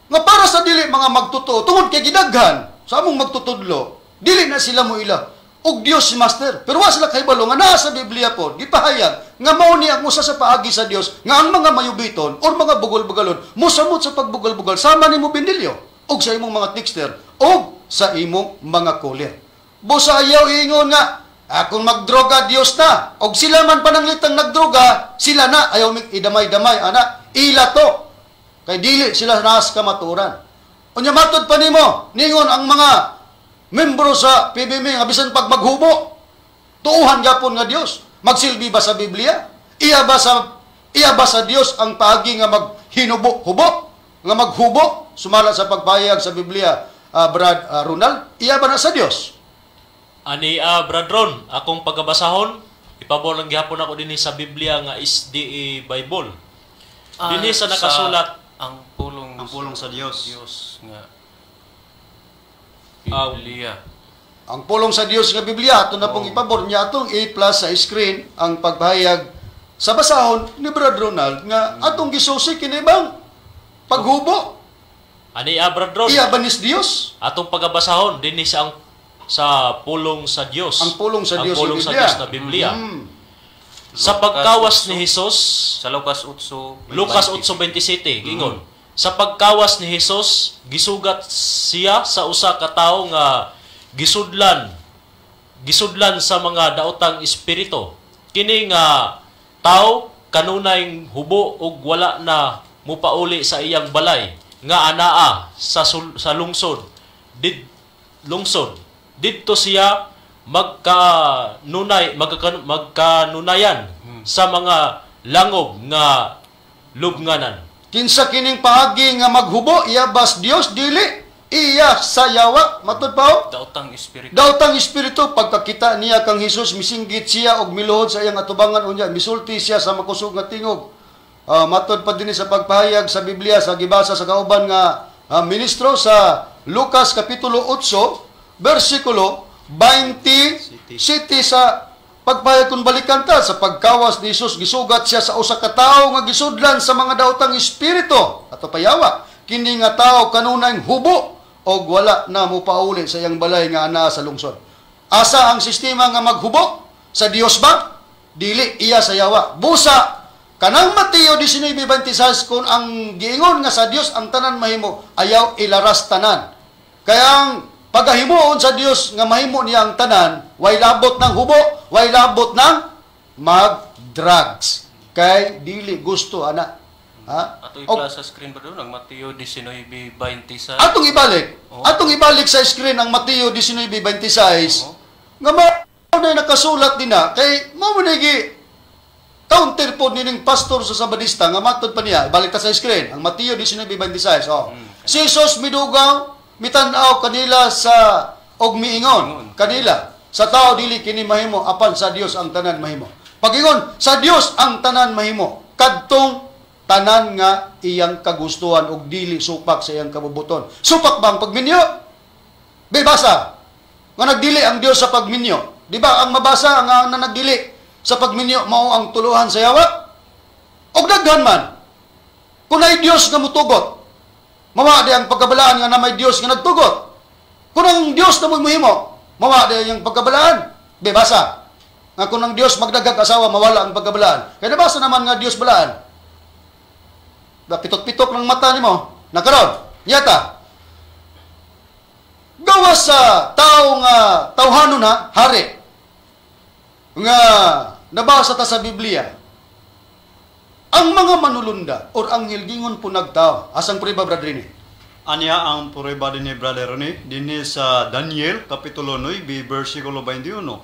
nga para sa dili mga magtotoo tungod kay gidaghan sa among magtutudlo, dili na sila mo ila og Dios si Master. Pero wa sila kahibalo nga naa sa Biblia pod gipahayag nga mao ni ang usa sa paagi sa Dios nga ang mga mayubiton or mga bugal-bugalon mosamot sa pagbugal-bugal sama nimo Bendilio og sa imong mga texter og sa imong mga caller. Busa ayaw ingon nga akong magdroga Dios na, og sila man pananglitang nagdroga sila na ayaw idamay-damay ana ila to kay dili sila naas kamaturan. Unya matod pa nimo ningon ang mga membro sa PBM nga bisan pag maghubo tuuhan gyapon nga Dios. Magsilbi ba sa Biblia? Iya ba sa Dios ang paagi nga maghinubo-hubo, nga maghubo? Sumala sa pagpahayag sa Biblia, Brad Ronald, iya ba na sa Dios? Ani Brad Ron, akong pagabasahon, ipabor lang gihapon ako dinhi sa Biblia nga SDA Bible. Dinhi sa nakasulat ang pulong, Ang pulong sa Dios. Dios nga Biblia. Ang pulong sa Dios nga Biblia ato na pong ipabor niya atong i-plus sa screen ang pagpahayag sa basahon ni Brad Ronald nga atong gisusi kini bang paghubo Ani Brad Ron, iya ba nis Dios? Atong pagabasahon dinhi sa ang sa pulong sa Dios. Ang pulong sa Ang Dios pulong nga sa Biblia. Dios na Biblia. Sa pagkawas ni Jesus, Sa Lucas 8 Lucas 8:27 gingon. Sa pagkawas ni Jesus, gisugat siya sa usa ka tawo nga gisudlan sa mga daotang espiritu. Kini nga tawo kanunay hubo ug wala na mupauli sa iyang balay nga anaa sa lungsod. Lungsod. Didto siya magkanunayan sa mga langob nga lubnganan. Kinsa kining paagi nga maghubo iya bas Dios? Dili, iya sa yawa, matud pa oh. Daotang espiritu. Daotang espiritu. Pagkakita niya kang Hesus, misinggit siya og miluhod sa iyang atubangan, unya misulti siya sa makusog nga tingog. Matod pa dinhi sa pagpahayag sa Biblia sa gibasa sa kauban nga ministro sa Lucas kapitulo 8 bersikulo 20 city sa pagpahayag, kung balikan ta sa pagkawas ni Hesus, gisugat siya sa usa ka tawo nga gisudlan sa mga daotang espiritu ato payawa. Kini nga tawo kanunay hubo og wala na mopauli sa iyang balay nga anaa sa lungsod. Asa ang sistema nga maghubo? Sa Dios ba? Dili, iya sa yawa. Busa kanang Mateo 19:26, kung ang giingon nga sa Dios ang tanan mahimo, ayaw ilaras tanan. Kaya ang pagahimuon sa Dios nga mahimo niya ang tanan, way labot ng hubo, way labot ng mag-drugs. Kay dili gusto ana. Ha? Ato i-plus sa screen ba doon ang Mateo 19:26. Atong ibalik. Oo. Atong ibalik sa screen ang Mateo 19:26 nga mao na nakasulat din na kay mao man gi counter po nining pastor sa Sabadista nga matod pa niya. Ibalik ta sa screen ang Mateo 19:26. Oh. Si Jesus midugaw, mitan-aw kanila sa og miingon kanila, "Sa tao dili kini mahimo, apan sa Dios ang tanan mahimo." Pagingon sa Dios ang tanan mahimo, kadtong tanan nga iyang kagustuhan og dili supak sa iyang kabubuton. Supak ba ang pagminyo? Basa nga nagdili ang Dios sa pagminyo. Di ba ang mabasa nga na nagdili sa pagminyo mao ang tuluhan sa yawa? Og daghan man. Kung ay Dios nga mutugot, mawa di ang pagkabalaan nga na may Dios nga nagtugot. Kung ang Dios na muhimo, mawa di ang pagkabalaan. Be basa nga kung ang Dios magdagag asawa, mawala ang pagkabalaan. Kaya nabasa naman nga Dios balaan. Da pitok-pitok ng mata nimo. Nakaron, nyata. Gawas sa tao nga tawhanon na hari nga nabasa ta sa Biblia, ang mga manulunda or anghel gingon po nagtao. Asang prueba, Brad Rini? Anya ang prueba din ni Brother Ronnie dinhi sa Daniel kapitulo 9 bersikulo 21.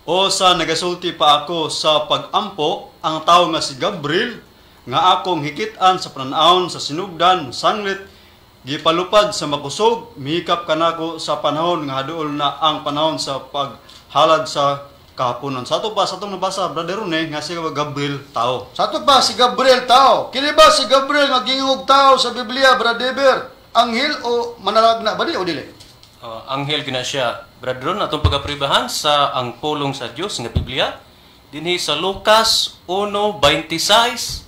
"O sa nagasulti pa ako sa pagampo, ang tawo nga si Gabriel nga akong hikit-an sa pananawon sa sinugdan sanglit gipalupad sa makusog, mihikap kanako sa panahon nga haduol na ang panahon sa paghalad sa kahaponan." Sa ato pa sa atong nabasa, Brother Ronnie, nga si Gabriel tao. Sa ato pa si Gabriel tao. Kini ba si Gabriel nga gingog tao sa Biblia, Brad Eber? Anghel o manalagna ba di o dili? Anghel gina siya. Brad Ron, atong pagapribahan sa ang pulong sa Dios nga Biblia dinhi sa Lucas 1:26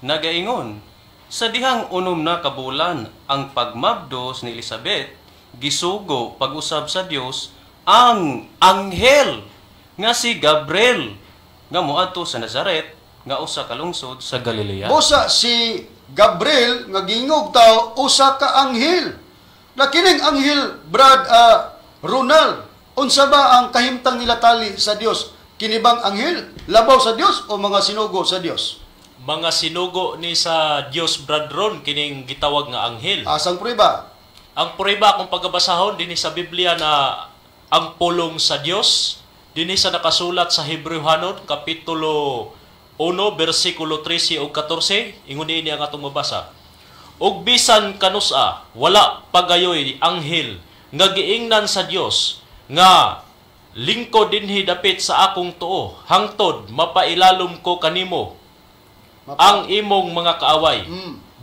nagaingon, "Sa dihang 6 na kabulan ang pagmabdos ni Elizabeth, gisugo pag-usab sa Dios ang anghel nga si Gabriel nga moadto sa Nazaret nga usa ka lungsod sa Galilea." Busa si Gabriel nga gingog tao usa ka anghel. Na kining anghel, Brad Ronald, unsa ba ang kahimtang nila tali sa Dios? Kini bang anghel labaw sa Dios o mga sinugo sa Dios? Mga sinugo ni sa Dios, Brad Ron, kining gitawag nga anghel. Asang prueba? Ang prueba kung pagabasahon dinhi sa Biblia na ang pulong sa Dios dinhi sa nakasulat sa Hebrewhanon kapitulo 1 bersikulo 13 ug 14, ingon niini ang atong mabasa. Ug bisan kanusa wala pagayoy anghel nga giingnan sa Dios nga lingkod dinhi dapit sa akong tuo hangtod mapailalom ko kanimo ang imong mga kaaway.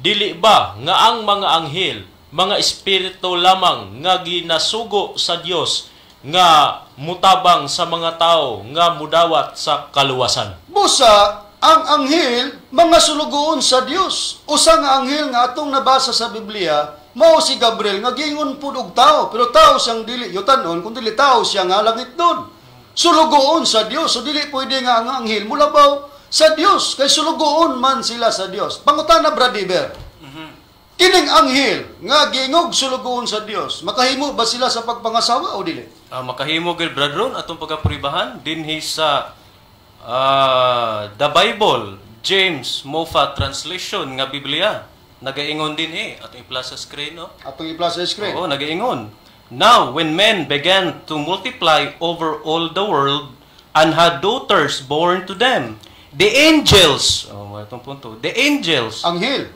Dili ba nga ang mga anghel mga espiritu lamang nga ginasugo sa Dios nga mutabang sa mga tao nga mudawat sa kaluwasan? Busa ang anghel mga sulugoon sa Dios. Usa nga anghel nga atong nabasa sa Biblia mao si Gabriel nga giingon pud og tao, pero tao siyang dili yutanon kun dili tao siya nga langit nun. Sulugoon sa Dios. So dili pwede nga ang anghel mulabaw sa Dios kay sulugoon man sila sa Dios. Pangutana, Brad Iber. Kining anghel nga giingog sulugoon sa Dios, makahimo ba sila sa pagpangasawa o dili? Makahimo gyud, Brad Ron, atong pagkapribahan dinhi sa The Bible, James Moffatt Translation nga Biblia. Nagaingon dinhi atong i-plus sa screen, no? Atong i-plus sa screen. Oo, nagaingon. Now, when men began to multiply over all the world and had daughters born to them, the angels, oh, itong punto, the angels, anghel,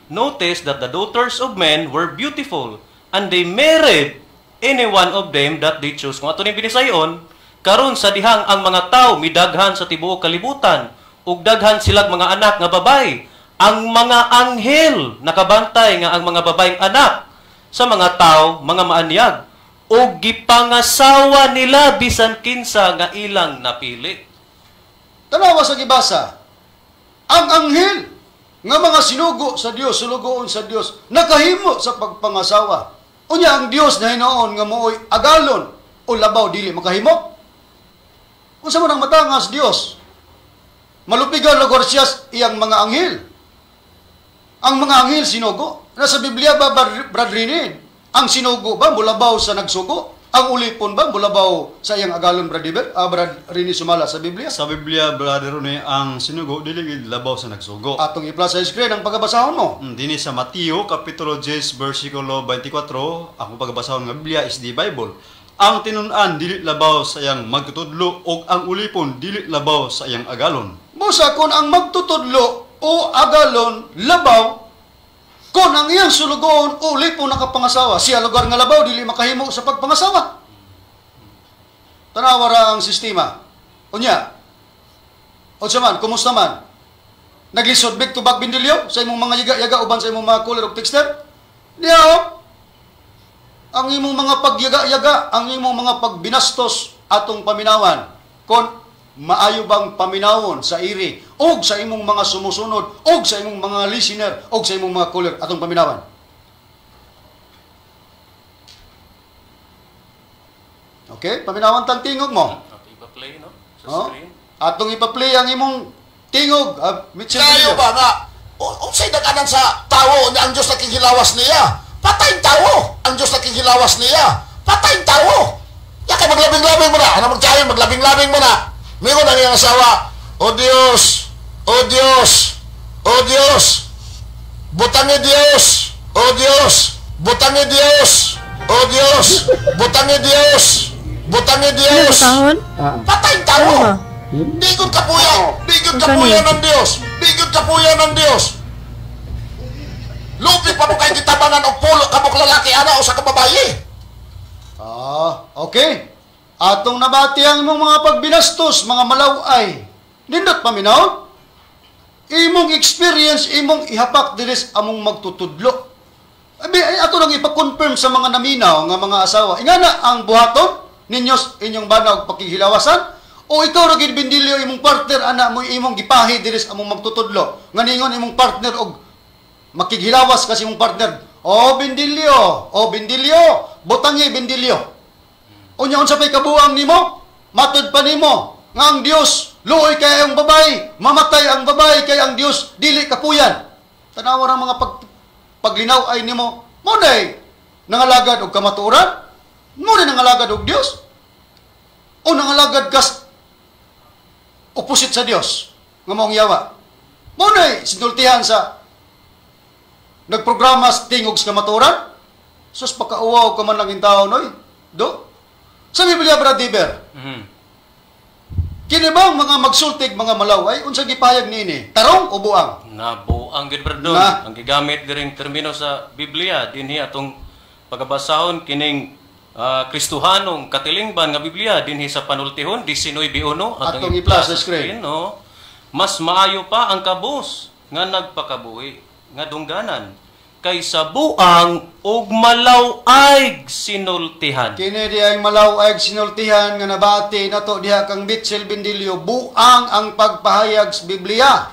noticed that the daughters of men were beautiful, and they married any one of them that they chose. Kung ato ning binisayon, karon sa dihang ang mga tao midaghan sa tibuok kalibutan, ug daghan silag mga anak nga babay, ang mga anghel nakabantay nga ang mga babayeng anak sa mga tao, mga maanyag, ug gipangasawa nila bisan kinsa nga ilang napili. Tanawa sa gibasa, ang anghel nga mga sinugo sa Dios, sulugoon sa Dios, nakahimo sa pagpangasawa. Unya ang Dios na hinuon nga mooy agalon o labaw dili makahimo. Unsa man ang matangas Dios? Malupigan lugar siya iyang mga anghel. Ang mga anghel sinugo. Nasa Biblia ba, Brad Rene, ang sinugo ba mulabaw sa nagsugo? Ang ulipon ba mulabaw sa iyang agalon, Brad Iber? Brad Rene Sumala, sa Biblia? Sa Biblia, Brother Rene, ang sinugo dili gid labaw sa nagsugo. Atong i-plus sa screen ang pagabasahon mo. Dinhi sa Mateo kapitulo 10 versikulo 24, akong pagabasahon nga Biblia is the Bible. Ang tinun-an dili labaw sa iyang magtutudlo ug ang ulipon dili labaw sa iyang agalon. Busa kon ang magtutudlo o agalon labaw, kung ang iyang sulugoon o ulipon nakapangasawa, siya lugar nga labaw dili makahimo sa pagpangasawa. Tanawa ra ang sistema. Unya, unsa man, kumusta man? Naglisod back to back bindilyo sa imong mga yaga-yaga uban sa imong mga caller ug texter? Diya, ang imong mga pagyaga-yaga, ang imong mga pagbinastos atong paminawan, kon maayo bang paminawon sa iri og sa imong mga sumusunod og sa imong mga listener og sa imong mga caller atong paminawan. Okay, paminawan tang tingog mo. Atong ipa-play, no? Sa screen. Atong ipa-play ang imong tingog. Mitchell, kayo ba nga unsay daganan sa tawo ang Dios nakighilawas niya? Patay tawo ang Dios nakighilawas niya. Patay tawo. Ya kay maglabing-labing mo na. Ano magkayo maglabing-labing mo na. Mingon ang iyang asawa, O Dios, O Dios, O Dios, butangi Dios, O Dios, butangi Dios, O Dios, butangi Dios, butangi Dios. Patay tawo. Di gud kapuya, di gud kapuya ng Dios, di gud kapuya ng Dios. Lupi pa mo kay gitabangan og pulo ka mok lalaki ana o sa kababaye. Okay. Atong nabati ang imong mga pagbinastos, mga malaway. Nindot paminaw? Imong experience, imong ihapak diris among magtutudlo. Abi, ato nang ipa-confirm sa mga naminaw nga mga asawa. Ingana ang buhaton ninyo inyong bana og pakighilawasan o ikaw ra gid bindilyo imong partner ana mo imong gipahi diris among magtutudlo. Nga ningon imong partner og makighilawas kasi imong partner. O bindilyo, o bindilyo, butangi bindilyo. Unya unsa pay kabuang nimo? Matud pa nimo nga ang Dios luoy kay ang babay, mamatay ang babay kay ang Dios dili kapuyan. Tanawa ra mga paglinaw ay nimo. Mo nay nangalagad og kamatuoran? Mo nay nangalagad og Dios? O nangalagad kas opposite sa Dios nga maong yawa? Mo nay sinultihan sa nagprograma sa tingog sa kamatuoran? Sus, pakauwaw ka man lang in tao noy. Do? Sa Biblia, Brad Iber, Kini bang mga magsultig mga malaway unsa gipahayag niini? Tarong o buang? Nabuang gid, Brad Don. Na. Ang gigamit diring termino sa Biblia dinhi atong pagabasahon kining Kristohanong katilingban nga Biblia dinhi sa panultihon 19.1. Atong i-plus sa screen. No? Mas maayo pa ang kabus nga nagpakabuhi nga dungganan kaysa buang ug malaw-ay sinultihan. Kini di ang malaw-ay sinultihan nga nabati nato diha kang Mitchell Bendilio, buang ang pagpahayag sa Biblia.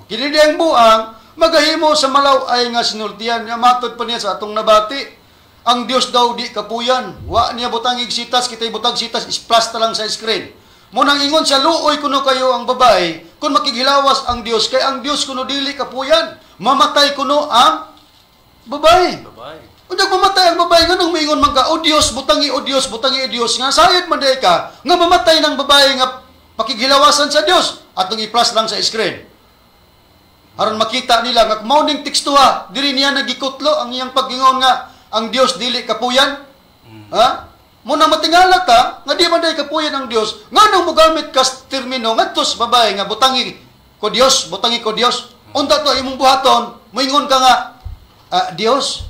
Kini di ang buang magahimo sa malaw-ay nga sinultihan nga matod pa niya sa atong nabati. Ang Dios daw di kapuyan. Wa niya butangig sitas, kitay butang sitas, isplash ta lang sa screen. Munang ingon sa luoy kuno kayo ang babae kung makighilawas ang Dios, kay ang Dios kuno dili kapuyan. Mamatay kuno ang babae. Babae. Unya mamatay ang babae, nganong moingon man ka, o Dios, butangi o Dios, butangi o Dios, nga sayod man day ka nga mamatay ng babae nga pakighilawasan sa Dios. Atong i-plus lang sa screen. Aron makita nila nga mao ning tekstuha, diri niya nagikutlo ang iyang pag-ingon nga ang Dios dili kapuyan. Ha? Muna matingala ta nga di man day kapuyan ang Dios, nganong mogamit ka sa termino ngadto sa babae nga butangi ko Dios, butangi ko Dios. Unta to imong buhaton, moingon ka nga Dios,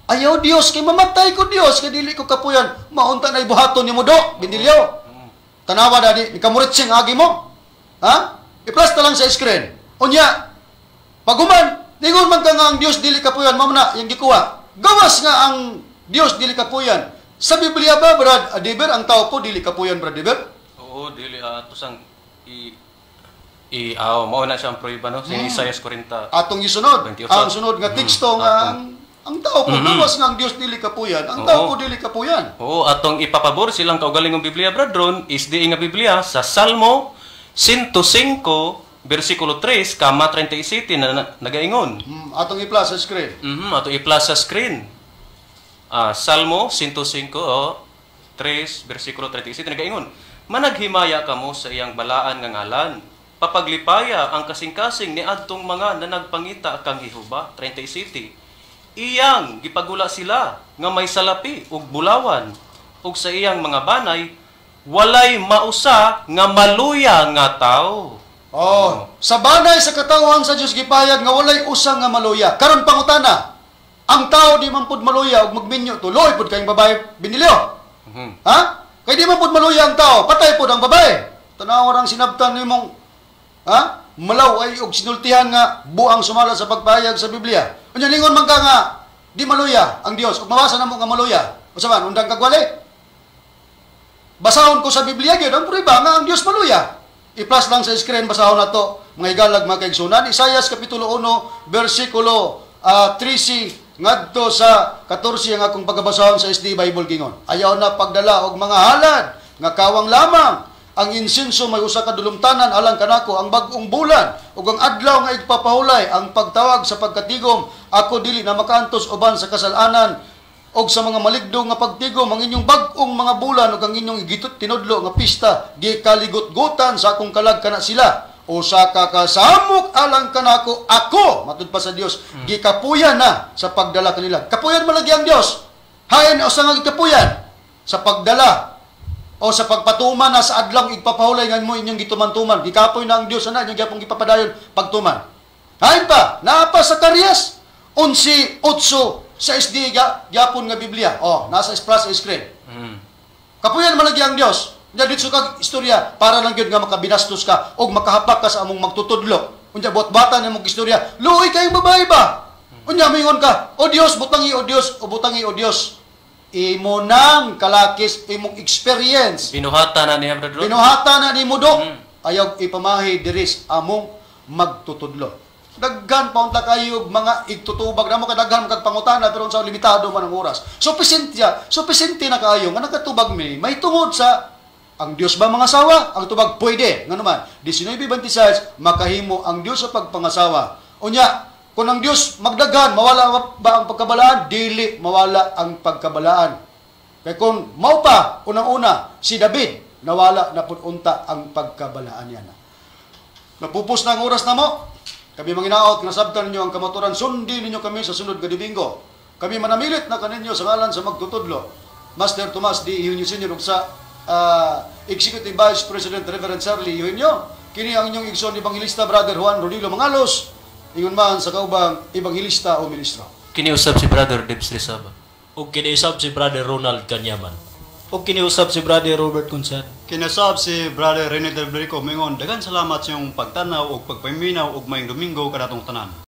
ayaw Dios kay mamatay ko Dios kay dili ko kapuyan. Maunta na ibuhaton nimo do, Bendilio. Tanawa dadi, nikamuritsing agi mo. Ha? I-plus ta lang sa screen. Unya, paguman, ningon man ka nga ang Dios dili kapuyan, mao na yang gikuha. Gawas nga ang Dios dili kapuyan. Sa Biblia ba, Brad Adiber, ang tao po dili kapuyan, Brad Adiber? Oo, dili ato sang i i aw mao na siyang prueba no sa Isaias 40. Atong isunod, 28. ang sunod nga teksto nga ang tao po gawas nga ang Dios dili kapuyan, ang tao po dili kapuyan. Oo, atong ipapabor silang kaugalingong Biblia, Brad Ron, is di nga Biblia sa Salmo 105 versikulo 3 kama 37 na nagaingon. Atong i-plus sa screen. Atong i-plus sa screen. Salmo 105 3 versikulo 37 nagaingon. Managhimaya kamo sa iyang balaan nga ngalan. Papaglipaya ang kasing-kasing ni adtong mga nanagpangita kang Jehova. 37. Iyang gipagula sila nga may salapi ug bulawan ug sa iyang mga banay walay mausa nga maluya nga tawo. Oh, sa banay sa katawhan sa Dios gipayag nga walay usa nga maluya. Karon pangutana, ang tao di man pud maluya ug magminyo tuloy pud kayong babae Binilio. Ha? Kay di man pud maluya ang tao, patay pud ang babae. Tanaw ang sinabtan nimong ha? Malaw ay og sinultihan nga buang sumala sa pagpahayag sa Biblia. Unya ningon man ka nga di maluya ang Dios ug mabasa namo nga maluya. Unsa man undang kagwali? Basahon ko sa Biblia gyud ang prueba nga ang Dios maluya. I-plus lang sa screen, basahon nato mga higalag mga kaigsunan. Isaias kapitulo 1 bersikulo 13 ngadto sa 14 ang akong pagabasahon sa SD Bible gingon. Ayaw na pagdala og mga halad nga kawang lamang. Ang insinso may usa ka dulumtanan alang kanako, ang bag-ong bulan ug ang adlaw nga igpapahulay, ang pagtawag sa pagkatigom, ako dili na makaantos uban sa kasalanan og sa mga maligdong nga pagtigom, ang inyong bag-ong mga bulan ug ang inyong tinudlo nga pista gikaligot-gutan sa akong kalag kana sila. Usa ka kasamok alang kanako, ako matud pa sa Dios gikapuyan na sa pagdala kanila. Kapuyan man lagi ang Dios. Hain usa nga gikapuyan sa pagdala o sa pagpatuman na sa adlang igpapahulay nga mo inyong gituman-tuman. Gikapoy na ang Dios ana inyong gyapong gipapadayon pagtuman. Hain pa, naa pa sa Sakarias 11:8 sa SD gyapon nga Biblia. Oh, nasa plus screen. Kapuyan man lagi ang Dios. Unya ditso kag istorya para lang gyud nga makabinastos ka og makahapak ka sa among magtutudlo. Unya buot-bata nimong istorya. Luoy kayong babae ba? Unya moingon ka, o Dios butangi o Dios, o butangi o Dios. Imo nang kalakis imong experience. Binuhata na niya, Brad Ron. Binuhata na nimo do. Ayaw ipamahi diris among magtutudlo. Daghan pa unta kayo mga igtutubag namo kadaghan kag pangutana pero unsa limitado man ang oras. Supisente na kaayo nga nakatubag mi may tungod sa ang Dios ba mga asawa? Ang tubag pwede. Ngano man 19:26 makahimo ang Dios sa pagpangasawa. Unya kung ang Dios magdaghan, mawala ba ang pagkabalaan? Dili mawala ang pagkabalaan. Kay kung mao pa unang-una si David nawala na pud unta ang pagkabalaan niya. Napupos na ang oras namo. Kami manginaot, nasabtan ninyo ang kamaturan, sundin ninyo kami sa sunod nga Domingo. Kami manamilit na kaninyo sa ngalan sa magtutudlo. Master Tomas D. Eugenio Sr. ug sa Executive Vice President Reverend Charlie Eugenio. Kini ang inyong igsoon Evangelista Brother Juan Rodilo Mangalos. Ingon man sa kaubang evangelista o ministro. Kiniusab si Brother Debs Rizaba. Ug kiniusab si Brother Ronald Kanyaman. Ug kiniusab si Brother Robert Consad. Kinasab si Brother Rene Del Brico mingon, daghan salamat sa iyong pagtanaw ug pagpaminaw ug maayong Domingo kanatong tanan.